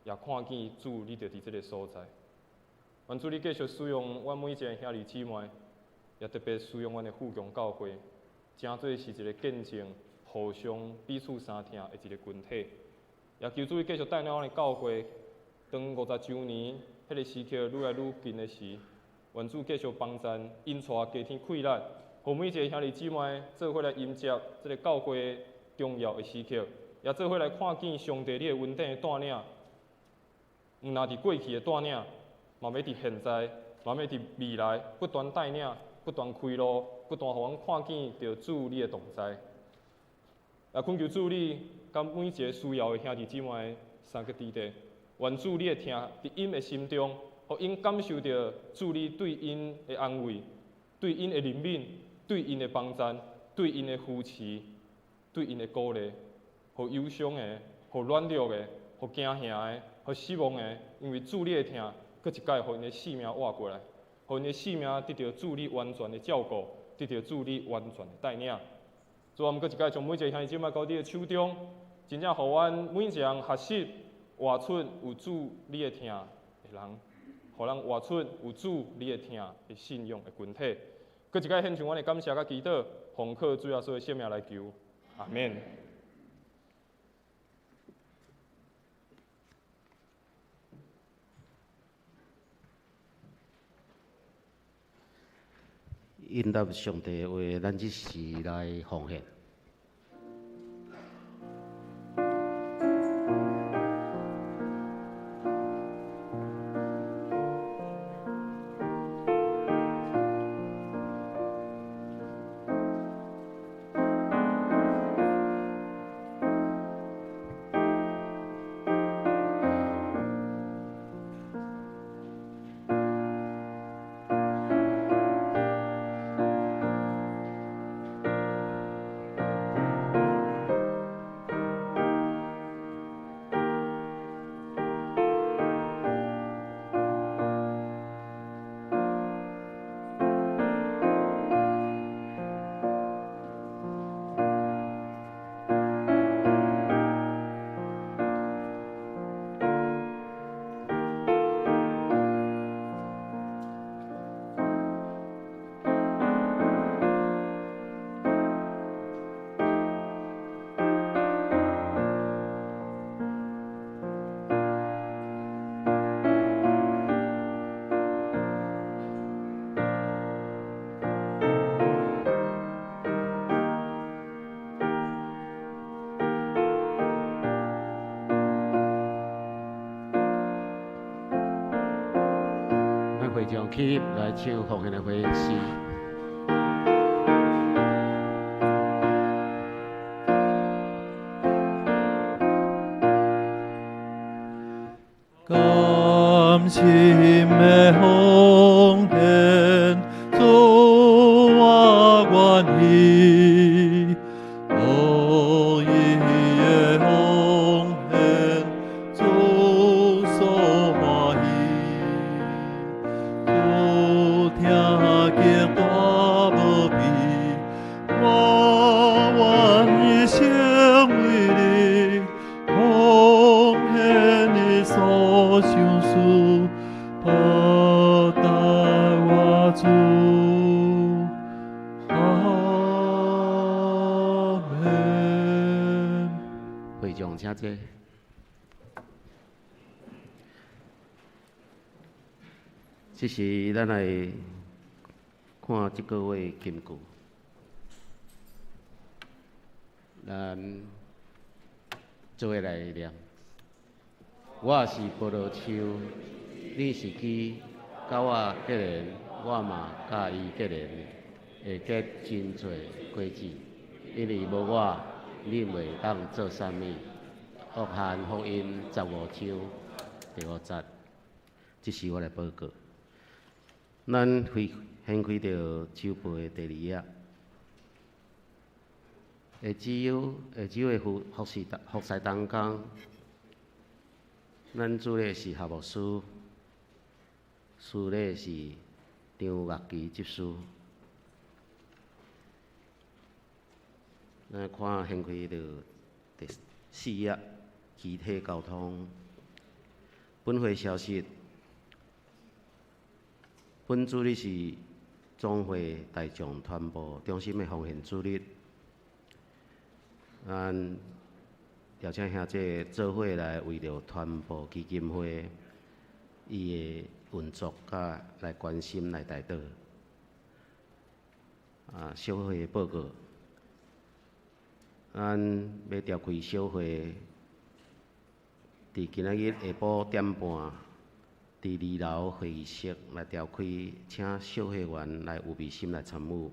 也看見主你就佇這个所在。願主你繼續使用阮每一个兄弟姊妹，也特別使用阮的富強教會，成做是一个見證、互相彼此相疼的一个群體。也求主你繼續帶領阮的教會，當50週年彼个時刻愈來愈近的時，願主繼續幫贊，引帶加添氣力，予每一个兄弟姊妹做伙來迎接這个教會重要的時刻，也做伙來看見上帝你的恩典的帶領，毋但佇過去的帶領，嘛欲佇現在，嘛欲佇未來不斷帶領、不斷開路、不斷予阮看見著主你的同在。也懇求主你，佮每一个需要的兄弟姊妹三個弟弟，願主你的疼佇𪜶的心中，予𪜶感受著主你對𪜶的安慰、對𪜶的憐憫、對𪜶的幫贊、對𪜶的扶持、對𪜶的鼓勵，予憂傷的、予軟弱的、予驚嚇的、予失望的，因為主你的疼，閣一擺予𪜶的性命活過來，予𪜶的性命得著主你完全的照顧，得著主你完全的帶領。主啊，阮閣一擺將每一个兄弟姊妹交佇你的手中，真正予阮每一个人學習活出有主你的疼的人，予咱活出有主你的疼的信仰的群體。閣一擺獻上阮的感謝佮祈禱，奉靠主耶穌的聖名來求，阿們。應答上帝的話，咱這時來奉獻。會眾起立來唱奉獻的回應詩。甘心的奉獻，主我願意，樂意的奉獻，主所歡喜。主疼極大無比，我願意成為你奉獻你所賞賜，報答我主。阿們。會眾請坐。這時，咱來看這個月金句，咱做伙來念。我是葡萄樹，你是枝，佮我結連，我嘛佮伊結連，會結真濟果子。因為無我，恁袂當做啥物。約翰福音15章第5節，這是我來報告。咱掀開著週報的第二頁，下週下週的服侍同工，咱主禮是何牧師，司禮是張月琪執事。咱看掀開著第四頁，肢體溝通。本會消息，本主日是總會大眾傳播中心的奉獻主日。咱邀請兄弟做伙來為著傳播基金會伊的運作，佮來關心來代禱。啊，小會的報告，咱欲召開小會，佇今仔日下晡點半，佇二樓會議室來召開，請小會員來有備心來參與。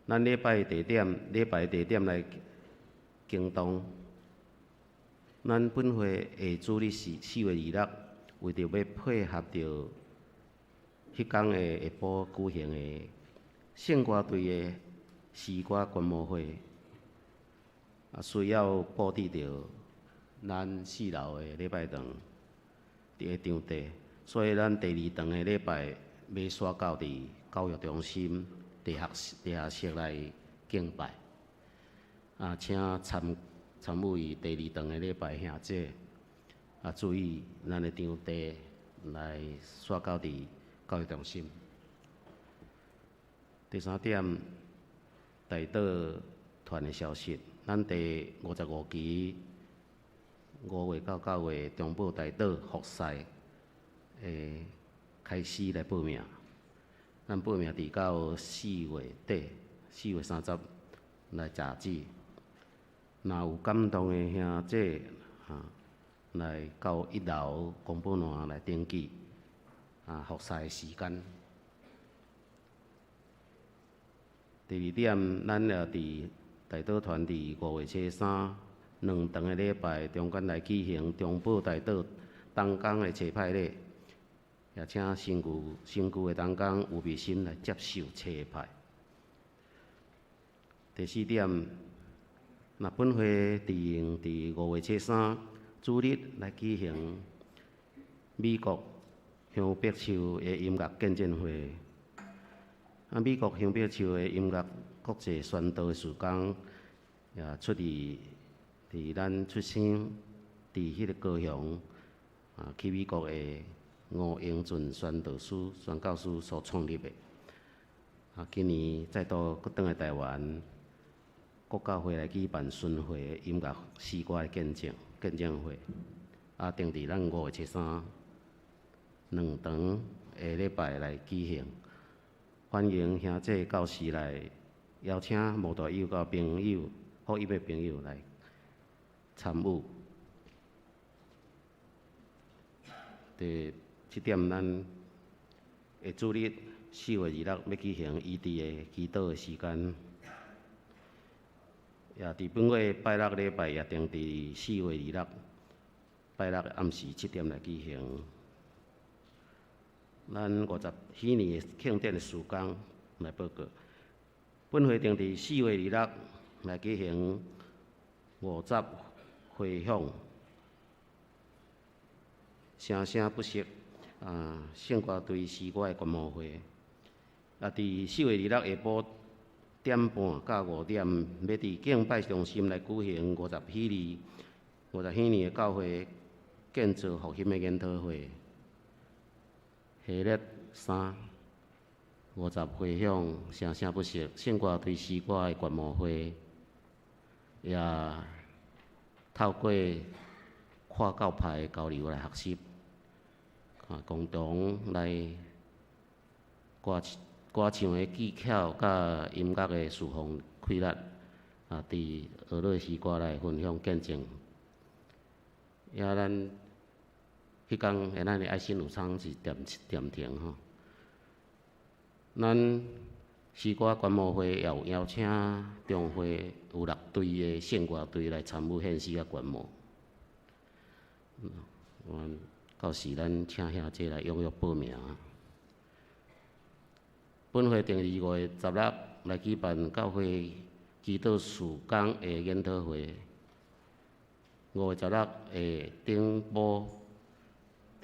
咱禮拜地點，禮拜地點來更動。咱本會下主日是4月26，為著欲配合著彼工的下晡舉行的聖歌隊的詩歌觀摩會，啊，需要布置著咱四樓的禮拜堂佇个場地，所以咱第二堂的禮拜欲徙到佇教育中心地下室來敬拜。啊，請參與第二堂的禮拜兄姐，啊，注意咱的場地來徙到佇教育中心。第三點，代禱團的消息，咱第55期5月到9月中保代禱服侍會開始來報名。咱報名佇到4月底，4月30來截止。若有感動的兄姐，哈，來到一樓公布欄來登記，啊，服侍的時間。第二點，咱也佇代禱團佇5月初三兩堂的禮拜中間來舉行中保代禱同工的差派禮，也請新舊的同工有備心來接受差派。第四點，若本會佇用佇5月初三主日來舉行美國香柏樹的音樂見證會。啊，美國香柏樹的音樂國際宣道的事工，也出自佇咱出生佇彼個高雄啊，去美國的吳英俊宣道師、宣教師所創立的。啊，今年再度閣轉來台灣，國教會來舉辦巡迴音樂詩歌的見證會，啊，定佇咱5月初三兩堂下禮拜來舉行。歡迎兄弟到時來邀請慕道友佮朋友、福音的朋友來參與。第七點，咱下主日4月26欲舉行醫治的祈禱的時間，也佇本月拜六禮拜也定佇4月26拜六暗時7點來舉行。咱50禧年的慶典的事工來報告。本會定佇4月26來舉行50回響，聲聲不息啊！聖歌隊詩歌的觀摩會，啊，佇4月26下晡點半到5點，欲佇敬拜中心來舉行50禧年的教會建造復興的研討會。系列三，50回響，聲聲不息，聖歌隊詩歌的觀摩會，也透過跨教派的交流來學習，啊，共同來歌歌唱的技巧佮音樂的事奉開力，啊，佇學樂詩歌來分享見證。也咱彼工，咱的愛心午餐是暫停吼。咱詩歌觀摩會也有邀請中會有6隊的聖歌隊來參與獻詩佮觀摩。阮到時咱請兄弟來踴躍報名。本會定2月16來舉辦教會祈禱事工的研討會。5月16下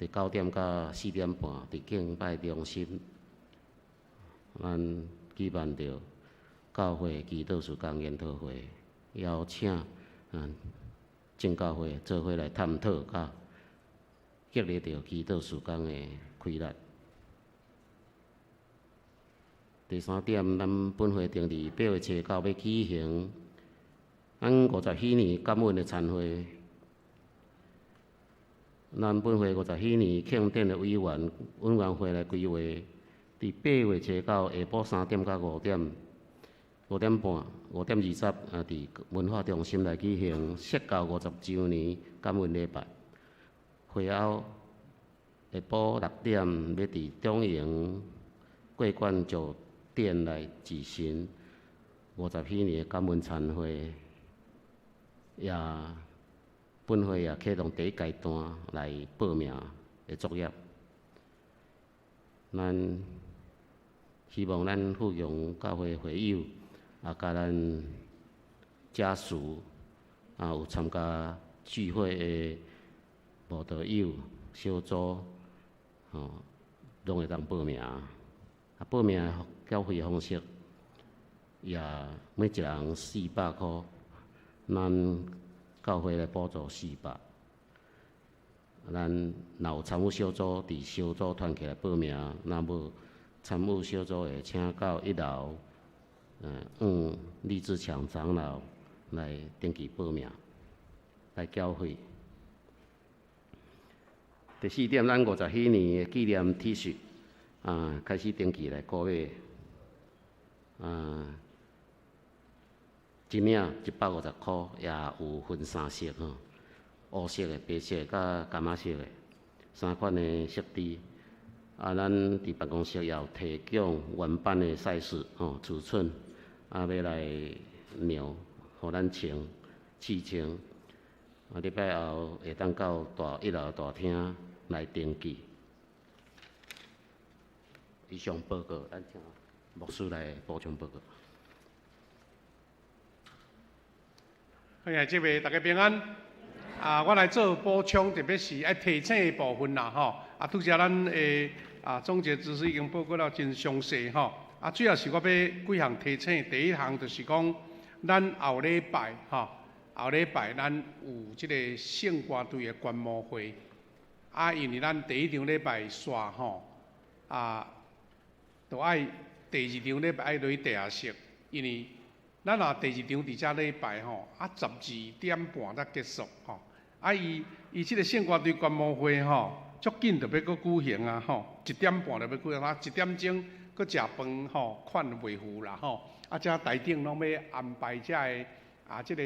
頂晡佇9點到4點半，佇敬拜中心咱舉辦著教會祈禱事工研討會，邀請眾教會做伙來探討，佮激勵著祈禱事工的開力。第三點，咱本會定佇8月初9欲舉行咱50禧年感恩的餐會。咱本會50禧年慶典的委員委員會來規劃，佇8月初9下晡3點到5點，5點半、5點20啊，佇文化中心來舉行設教50週年感恩禮拜。會後下晡6點，欲佇中營桂冠酒店來舉行50禧年的感恩餐會，也本會也啟動第一階段來報名的作業。咱希望咱富強教會會友啊，佮咱家屬啊，有參加聚會的慕道友小組，吼，攏會當報名。啊，報名繳費方式也每一人400箍，咱教會來補助四百。咱若有參與小組，佇小組團契來報名；若無參與小組的，請到一樓，向李志強長老來登記報名，來繳費。第四點，咱50禧年的紀念 T 恤啊，開始登記來購買。啊，一領150箍，也有分三色吼，烏色的、白色的佮柑仔色的三款的色底。啊，咱佇辦公室也有提供原版的 size 吼尺寸，啊，欲來量，予咱穿試穿。啊，禮拜後會當到大一樓大廳來登記。以上報告，咱請牧師來補充報告。歡迎這位大家平安。啊，我來做補充，特別是愛提醒的部分啦，吼。啊，拄才咱的啊總結知識已經報告了真詳細，吼。啊，主要是我欲幾項提醒，第一項就是講，咱後禮拜，吼，後禮拜咱有這個聖歌隊的觀摩會。啊，因為咱第一場禮拜煞吼，啊，就愛第二場禮拜愛落去地下室，因為咱若第二場佇遮禮拜吼，啊12點半才結束吼，啊伊伊這個聖歌隊觀摩會吼，足緊就欲閣舉行啊吼，1點半就欲舉行啊，1點鐘閣食飯吼，款袂赴啦吼，啊遮台頂攏欲安排遮个啊這個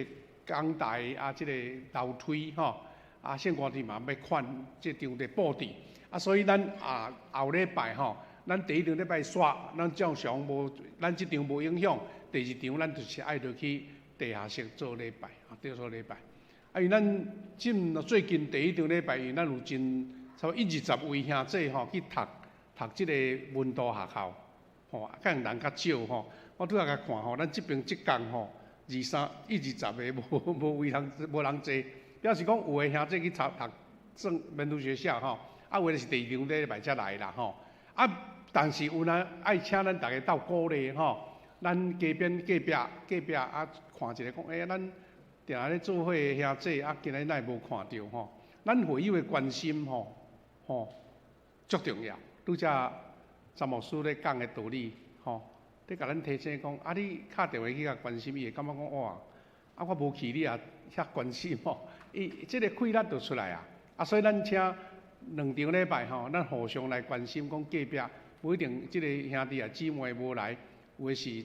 講台啊這個樓梯吼，啊聖歌隊嘛欲款這場地布置，啊所以咱啊後禮拜吼，咱第一場禮拜煞，咱照常無，咱這場無影響。第二場咱就是愛落去地下室做禮拜，啊，做禮拜。啊，因為咱進最近第一場禮拜，因為咱有真差不多一二十位兄弟吼去讀讀這個門徒學校，吼，啊，可能人較少吼。我拄仔共看吼，咱這爿職工吼，二三一二十个無無位人無人坐，表示講有的兄弟去讀讀正門徒學校吼，啊，有的是第二場禮拜才來啦吼。啊，但是有哪愛請咱逐家鬥鼓勵吼。咱街邊隔壁隔壁啊，看一下講，欸，咱定定咧做伙的兄弟啊，今日哪會無看著吼？咱會友的關心吼，吼，足重要。拄才詹牧師咧講的道理吼，咧共咱提醒講，啊，你敲電話去共關心，伊會感覺講哇，啊，我無去你也遐關心吼，伊這个氣力就出來啊。啊，所以咱請兩場禮拜吼，咱互相來關心，講隔壁無一定這个兄弟啊姊妹無來。有的是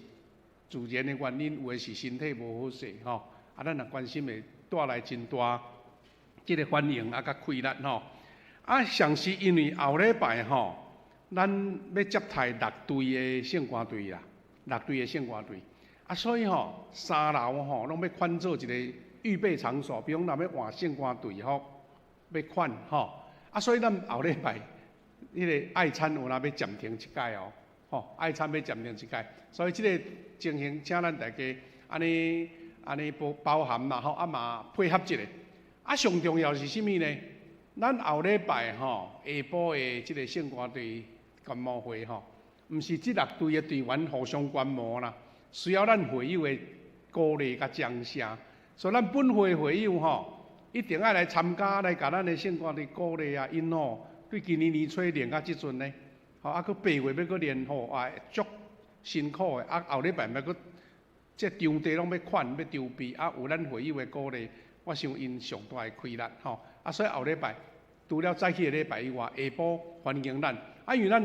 自然的原因，有的是身體無好勢吼。啊，咱若關心會帶來真大這个反應啊，佮氣力吼。啊，上是因為後禮拜吼，咱欲接待六隊的聖歌隊啦，六隊的聖歌隊。啊，所以吼，三樓吼攏欲款做一個預備場所，比如講若欲換聖歌隊服，欲款吼。啊，所以咱後禮拜彼个愛餐有哪欲暫停一擺哦。吼，愛餐欲暫停一擺，所以這个情形，請咱大家按呢按呢包包涵啦吼，啊嘛配合一下。啊，上重要是啥物呢？咱後禮拜吼下晡的這个聖歌隊觀摩會吼，毋毋是這六隊的隊員互相觀摩啦，需要咱會友的鼓勵佮掌聲。所以咱本會會友吼，一定愛來參加，來共咱的聖歌隊鼓勵啊！𪜶吼對今年年初練到這陣呢，吼啊，閣8月欲閣練吼，啊足辛苦的，啊後禮拜欲閣這場地攏欲款欲籌備，啊有咱會友的鼓勵，我想𪜶上大的氣力吼。啊，所以後禮拜除了早起的禮拜以外，下晡歡迎咱。啊，因為咱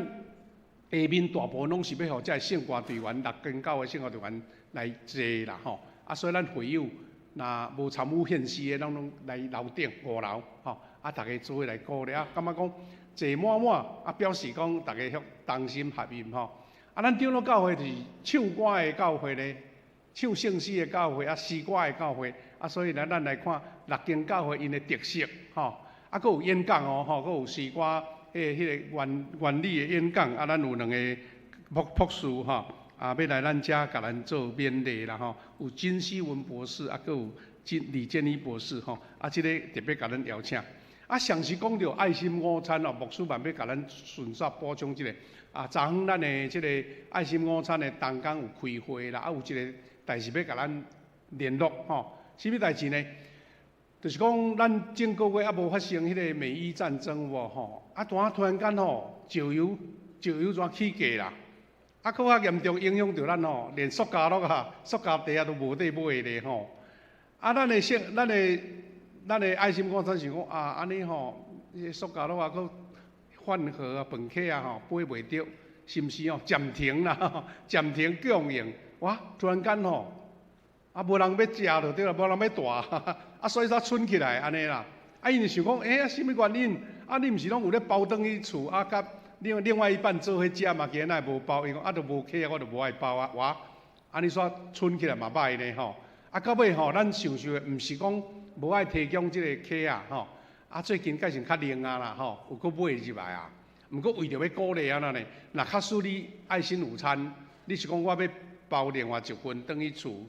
下面大部分攏是欲予這聖歌隊員六間教會聖歌隊員來坐啦吼。啊，所以咱會友若無參與獻詩的，咱攏來樓頂五樓吼。啊，逐家做伙來鼓勵啊，感覺講坐滿滿啊，表示講逐家同心合意吼。啊，咱長老教會是唱歌的教會咧，唱聖詩的教會啊，詩歌的教會啊，所以咧，咱來看六間教會𪜶的特色吼。啊，閣有演講哦，吼，閣有詩歌，彼個原原理的演講啊，咱有兩個博博士吼，啊，欲來咱遮共咱做勉勵啦吼。有金希文博士，啊，閣有金李建一博士吼，啊，這個特別共咱邀請。啊，上次講著愛心午餐哦，牧師嘛欲共咱順續補充這個。啊，昨昏咱的這個愛心午餐的同工有開會啦，啊，有一個代誌欲共咱聯絡吼，啥物代誌呢？就是講，咱前個月猶無發生彼個美伊戰爭無吼？啊，突然間吼，石油石油怎起價啦？啊，閣較嚴重影響著咱吼，連塑膠橐啊、塑膠袋仔都無得買咧吼。啊，咱的聖、咱的、咱的愛心午餐想講啊，按呢吼，彼個塑膠橐仔閣飯盒啊、飯盒啊吼，買袂著，是毋是吼暫停啦？暫停供應，哇！突然間吼，啊，無人欲食就對啦，無人欲帶，啊，所以才蠢起來按呢啦。啊，𪜶就想講，欸，啊，啥物原因？啊，你毋是攏有咧包轉去厝，啊，佮另另外一半做伙食嘛？今日哪會無包？伊講啊，都無客啊，我就無愛包啊。哇，按呢煞蠢起來嘛歹呢吼。啊，到尾吼，咱想想的，毋是講無愛提供這個客啊吼。啊，最近改成較靈啊啦吼，有閣買入來啊。毋過為著欲鼓勵按呢呢，若假使你愛心午餐，你是講我欲包另外一份轉去厝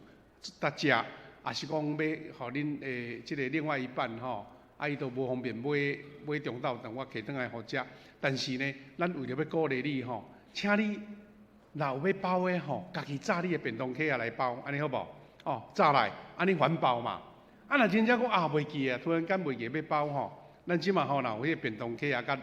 搭食，抑是講欲予恁的這個另外一半吼，啊伊都無方便買買中晝頓，我提轉來予食。但是呢，咱為著欲鼓勵你吼，請你若有欲包的吼，家己紮你的便當盒仔來包，按呢好無？哦，紮來，按呢環保嘛。啊，若真正講啊袂記啊，突然間袂記欲包吼，咱這馬吼若有彼個便當盒仔佮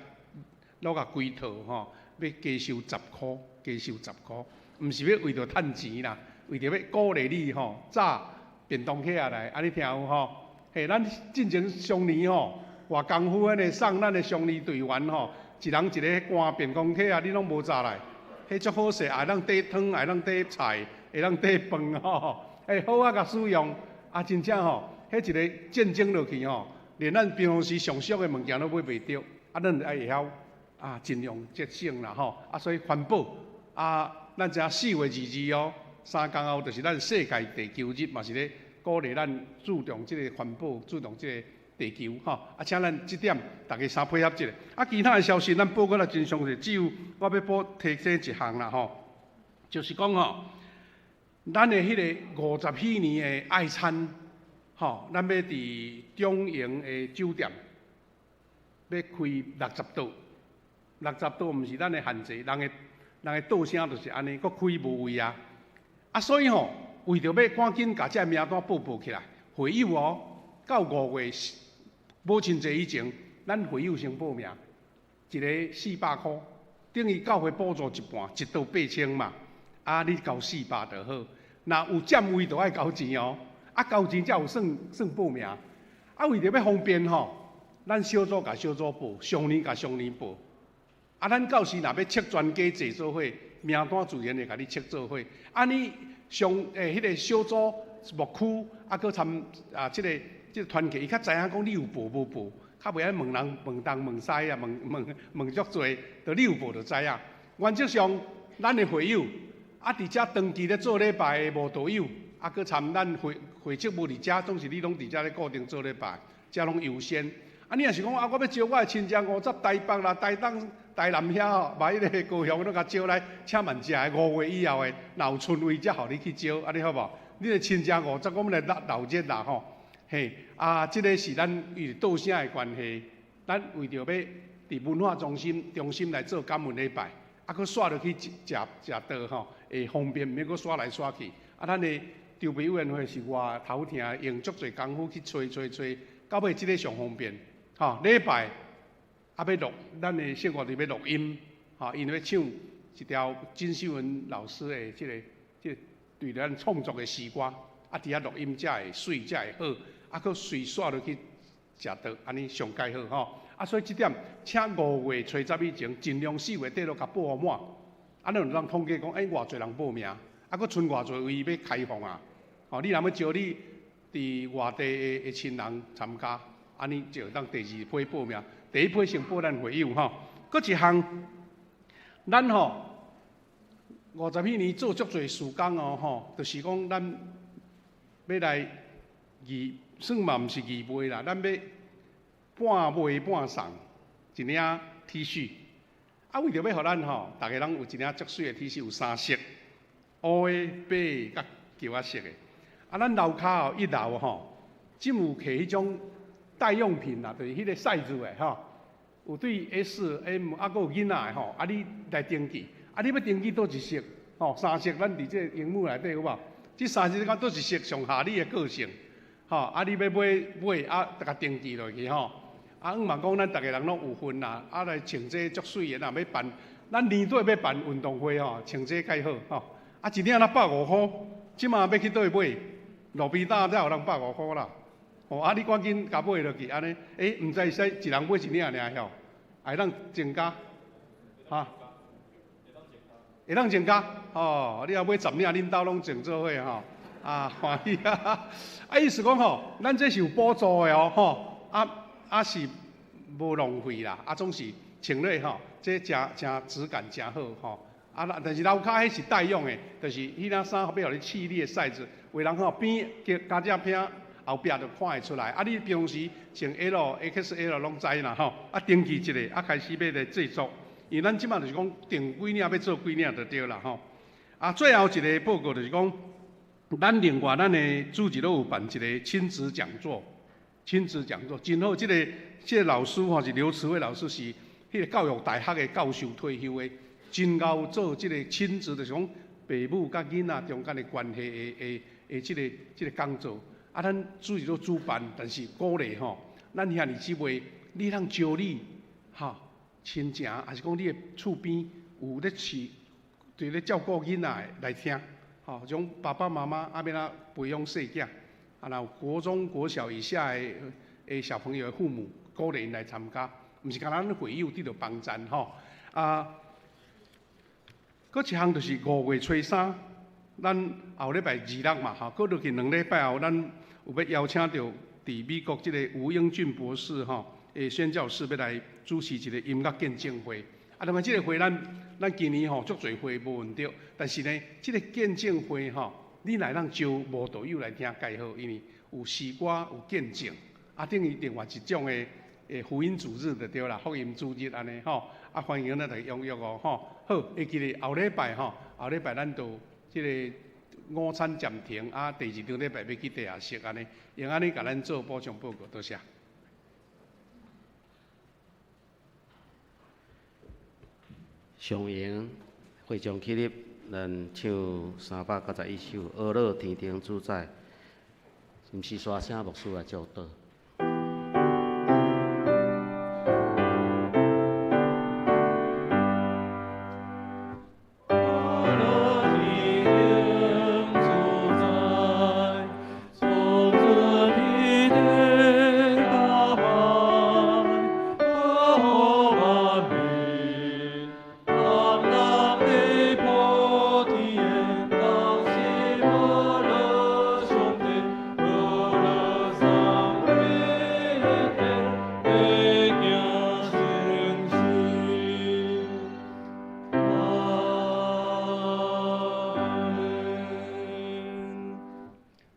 橐共規套吼，欲加收十箍，加收十箍，毋是欲為著趁錢啦。為著欲鼓勵你吼，紮便當盒仔來，按呢聽有吼？嘿，咱進前上年吼，偌功夫按呢送咱的上年隊員吼，一人一个乾便當盒仔，你攏無紮來，彼足好勢，會當綴湯，會當綴菜，會當綴飯吼，欸，好啊，共使用，啊，真正吼，彼一個戰爭落去吼，連咱平常時上俗的物件攏買袂著，啊，咱愛會曉啊，盡量節省啦吼，啊，所以環保啊，咱知影4月22哦。三工後就是咱世界地球日，嘛是咧鼓勵咱注重這個環保，注重這個地球吼。啊，請咱這點逐家相配合一下。啊，其他的消息咱報告得真詳細，只有我欲補提醒一項啦吼，就是講吼，咱的彼個五十禧年的愛餐吼，咱欲佇中營的酒店欲開六十桌，六十桌毋是咱的限制，人的人的桌聲就是按呢，閣開無位啊。啊，所以吼，為著欲趕緊共這个名單報報起來，會友哦，到5月母親節以前，咱會友先報名，一个400箍，等於教會補助一半，一桌8000嘛。啊，你交四百就好。若有佔位就愛交錢哦。啊，交錢才有算算報名。啊，為著欲方便吼，咱小組共小組報，上年共上年報。啊，咱到時若欲測全家坐做伙，名單自然會共你測做伙。啊，你上欸彼個小組牧區啊，閣參啊，這個這個團契，伊較知影講你有報無報，較袂愛問人問東問西啊，問問問足濟，著你有報就知影。原則上，咱的會友啊，佇遮長期咧做禮拜的慕道友，啊，閣參咱會會職無佇遮，總是你攏佇遮咧固定做禮拜，遮攏優先。啊，你若是講啊，我欲招我的親戚五十台北啦、台東、台南遐吼，把彼個高雄攏共招來，請萬食的五月以後的，若有賰位才予你去招，按呢好無？你的親戚五十，我們來鬧鬧熱啦吼。嘿，啊，這個是咱因為桌聲的關係，咱為著欲佇文化中心中心來做感恩禮拜，啊，閣煞落去食食桌吼，會方便，毋免閣煞來煞去。啊，咱的籌備委員會是外頭疼，用足濟工夫去揣揣揣，到尾這个上方便。吼，禮拜啊欲錄，咱的聖樂隊欲錄音，吼，𪜶欲唱一條金秀文老師的這个這个對咱創作的詩歌，啊，佇遐錄音才會媠，才會好，啊，閣隨煞落去食桌，按呢上蓋好吼。啊，所以這點，請5月初10以前，盡量4月底都共報予滿。啊，咱有通統計講，欸，偌濟人報名，啊，閣賰偌濟位欲開放啊。吼，你若欲招你佇外地的的親人參加，按呢就會當第二批報名。第一批先報咱會友吼。閣一項，咱吼50彼年做足濟事工哦吼，就是講咱欲來義，算嘛毋是義賣啦，咱欲半賣半送一領 T 恤。啊，為著欲予咱吼，逐个人有一領足媠的 T 恤，有三色，烏的、白的、佮球仔色的。啊，咱樓跤哦，一樓吼，這有摕彼種代用品啦，就是彼个 size 的吼，有對 S、M 啊，閣有囡仔的吼，啊，你來登記，啊，你欲登記佗一色，吼，三色，咱佇這个螢幕內底有無？這三色你看佗一色上合你的個性，吼，啊，你欲買買啊，共登記落去吼。啊，毋嘛講咱逐个人攏有份啦，啊來穿這足媠的，若欲辦，咱年底欲辦運動會吼，穿這較好吼。啊，一領若150箍，這馬欲去佗位買？路邊擔才有人150箍啦。吼，啊，你趕緊共買落去，按呢，欸，毋知會使一人買一領爾吼，會當增加，哈？會當增加，吼，你若買10領，恁兜攏穿做伙吼，啊，歡喜啊！啊，意思講吼，咱這是有補助的哦，吼，啊。啊是無浪費啦，啊總是穿落吼，這誠誠質感誠好吼。啊，但是樓跤彼是代用的，就是彼領衫欲予你試你的 size，有的人吼邊加這片後壁就看會出來。啊，你平常時穿 L、XL 攏知啦吼。啊，登記一下，啊開始欲來製作，因為咱這馬就是講訂幾領欲做幾領就對啦吼。啊，最後一個報告就是講，咱另外咱的主日攏有辦一個親子講座。親子講座真好，這个這个老師吼是劉慈惠老師，是彼个教育大學的教授退休的，真𠢕做這个親子，就是講爸母佮囡仔中間的關係的的的這个這个講座。啊，咱主日都主辦，但是鼓勵吼，咱兄弟姊妹，你通招你吼親情，抑是講你的厝邊有咧飼，佇咧照顧囡仔的來聽，吼，種爸爸媽媽啊欲按怎培養細囝。啊，若有國中、國小以下的的小朋友的父母，鼓勵𪜶來參加，毋是干焦咱會友得著幫贊吼。啊，閣一項就是5月初3，咱後禮拜二六嘛吼，閣落去兩禮拜後，咱有欲邀請著佇美國這个吳英俊博士吼，的宣教士欲來主持一个音樂見證會。啊，當然這個會咱咱今年吼足濟會無問著，但是呢，這个見證會吼。你若會當招無道友來聽蓋好，因為有詩歌有見證，啊，等於另外一種的的福音主日就對啦，福音主日按呢吼，啊，歡迎咱逐家踴躍哦吼。好，會記得後禮拜吼，後禮拜咱就這个午餐暫停，啊，第二場禮拜欲去地下室按呢，用按呢共咱做補充報告，多謝。上榮會長起立。咱唱391首《阿樂天頂主宰》，毋是煞請牧師來祝禱。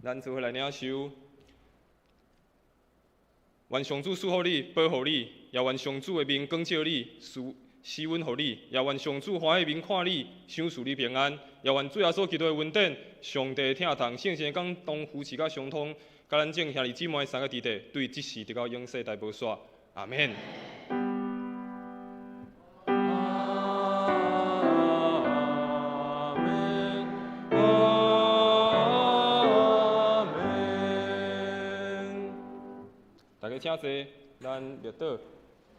咱做伙來領受，願上主賜福你，保護你，也願上主的面光照你，施施恩予你，也願上主歡喜面看你，賞賜你平安，也願主耶穌基督的恩典、上帝的疼痛、聖神的感動、扶持佮相通，佮咱眾兄弟姊妹三个弟弟，對這世直到永世代無煞。阿們。大家請坐，咱默禱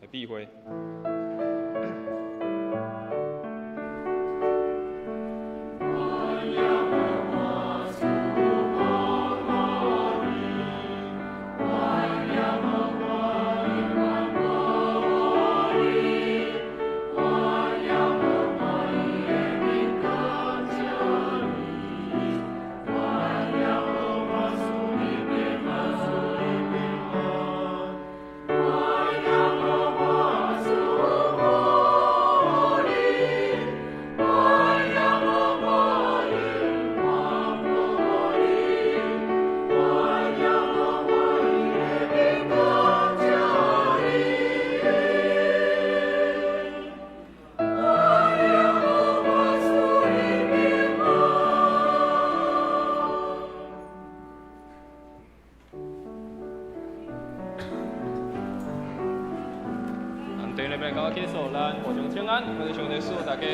來閉會。咱頂禮拜到結束，咱互相請安，願上帝賜福大家。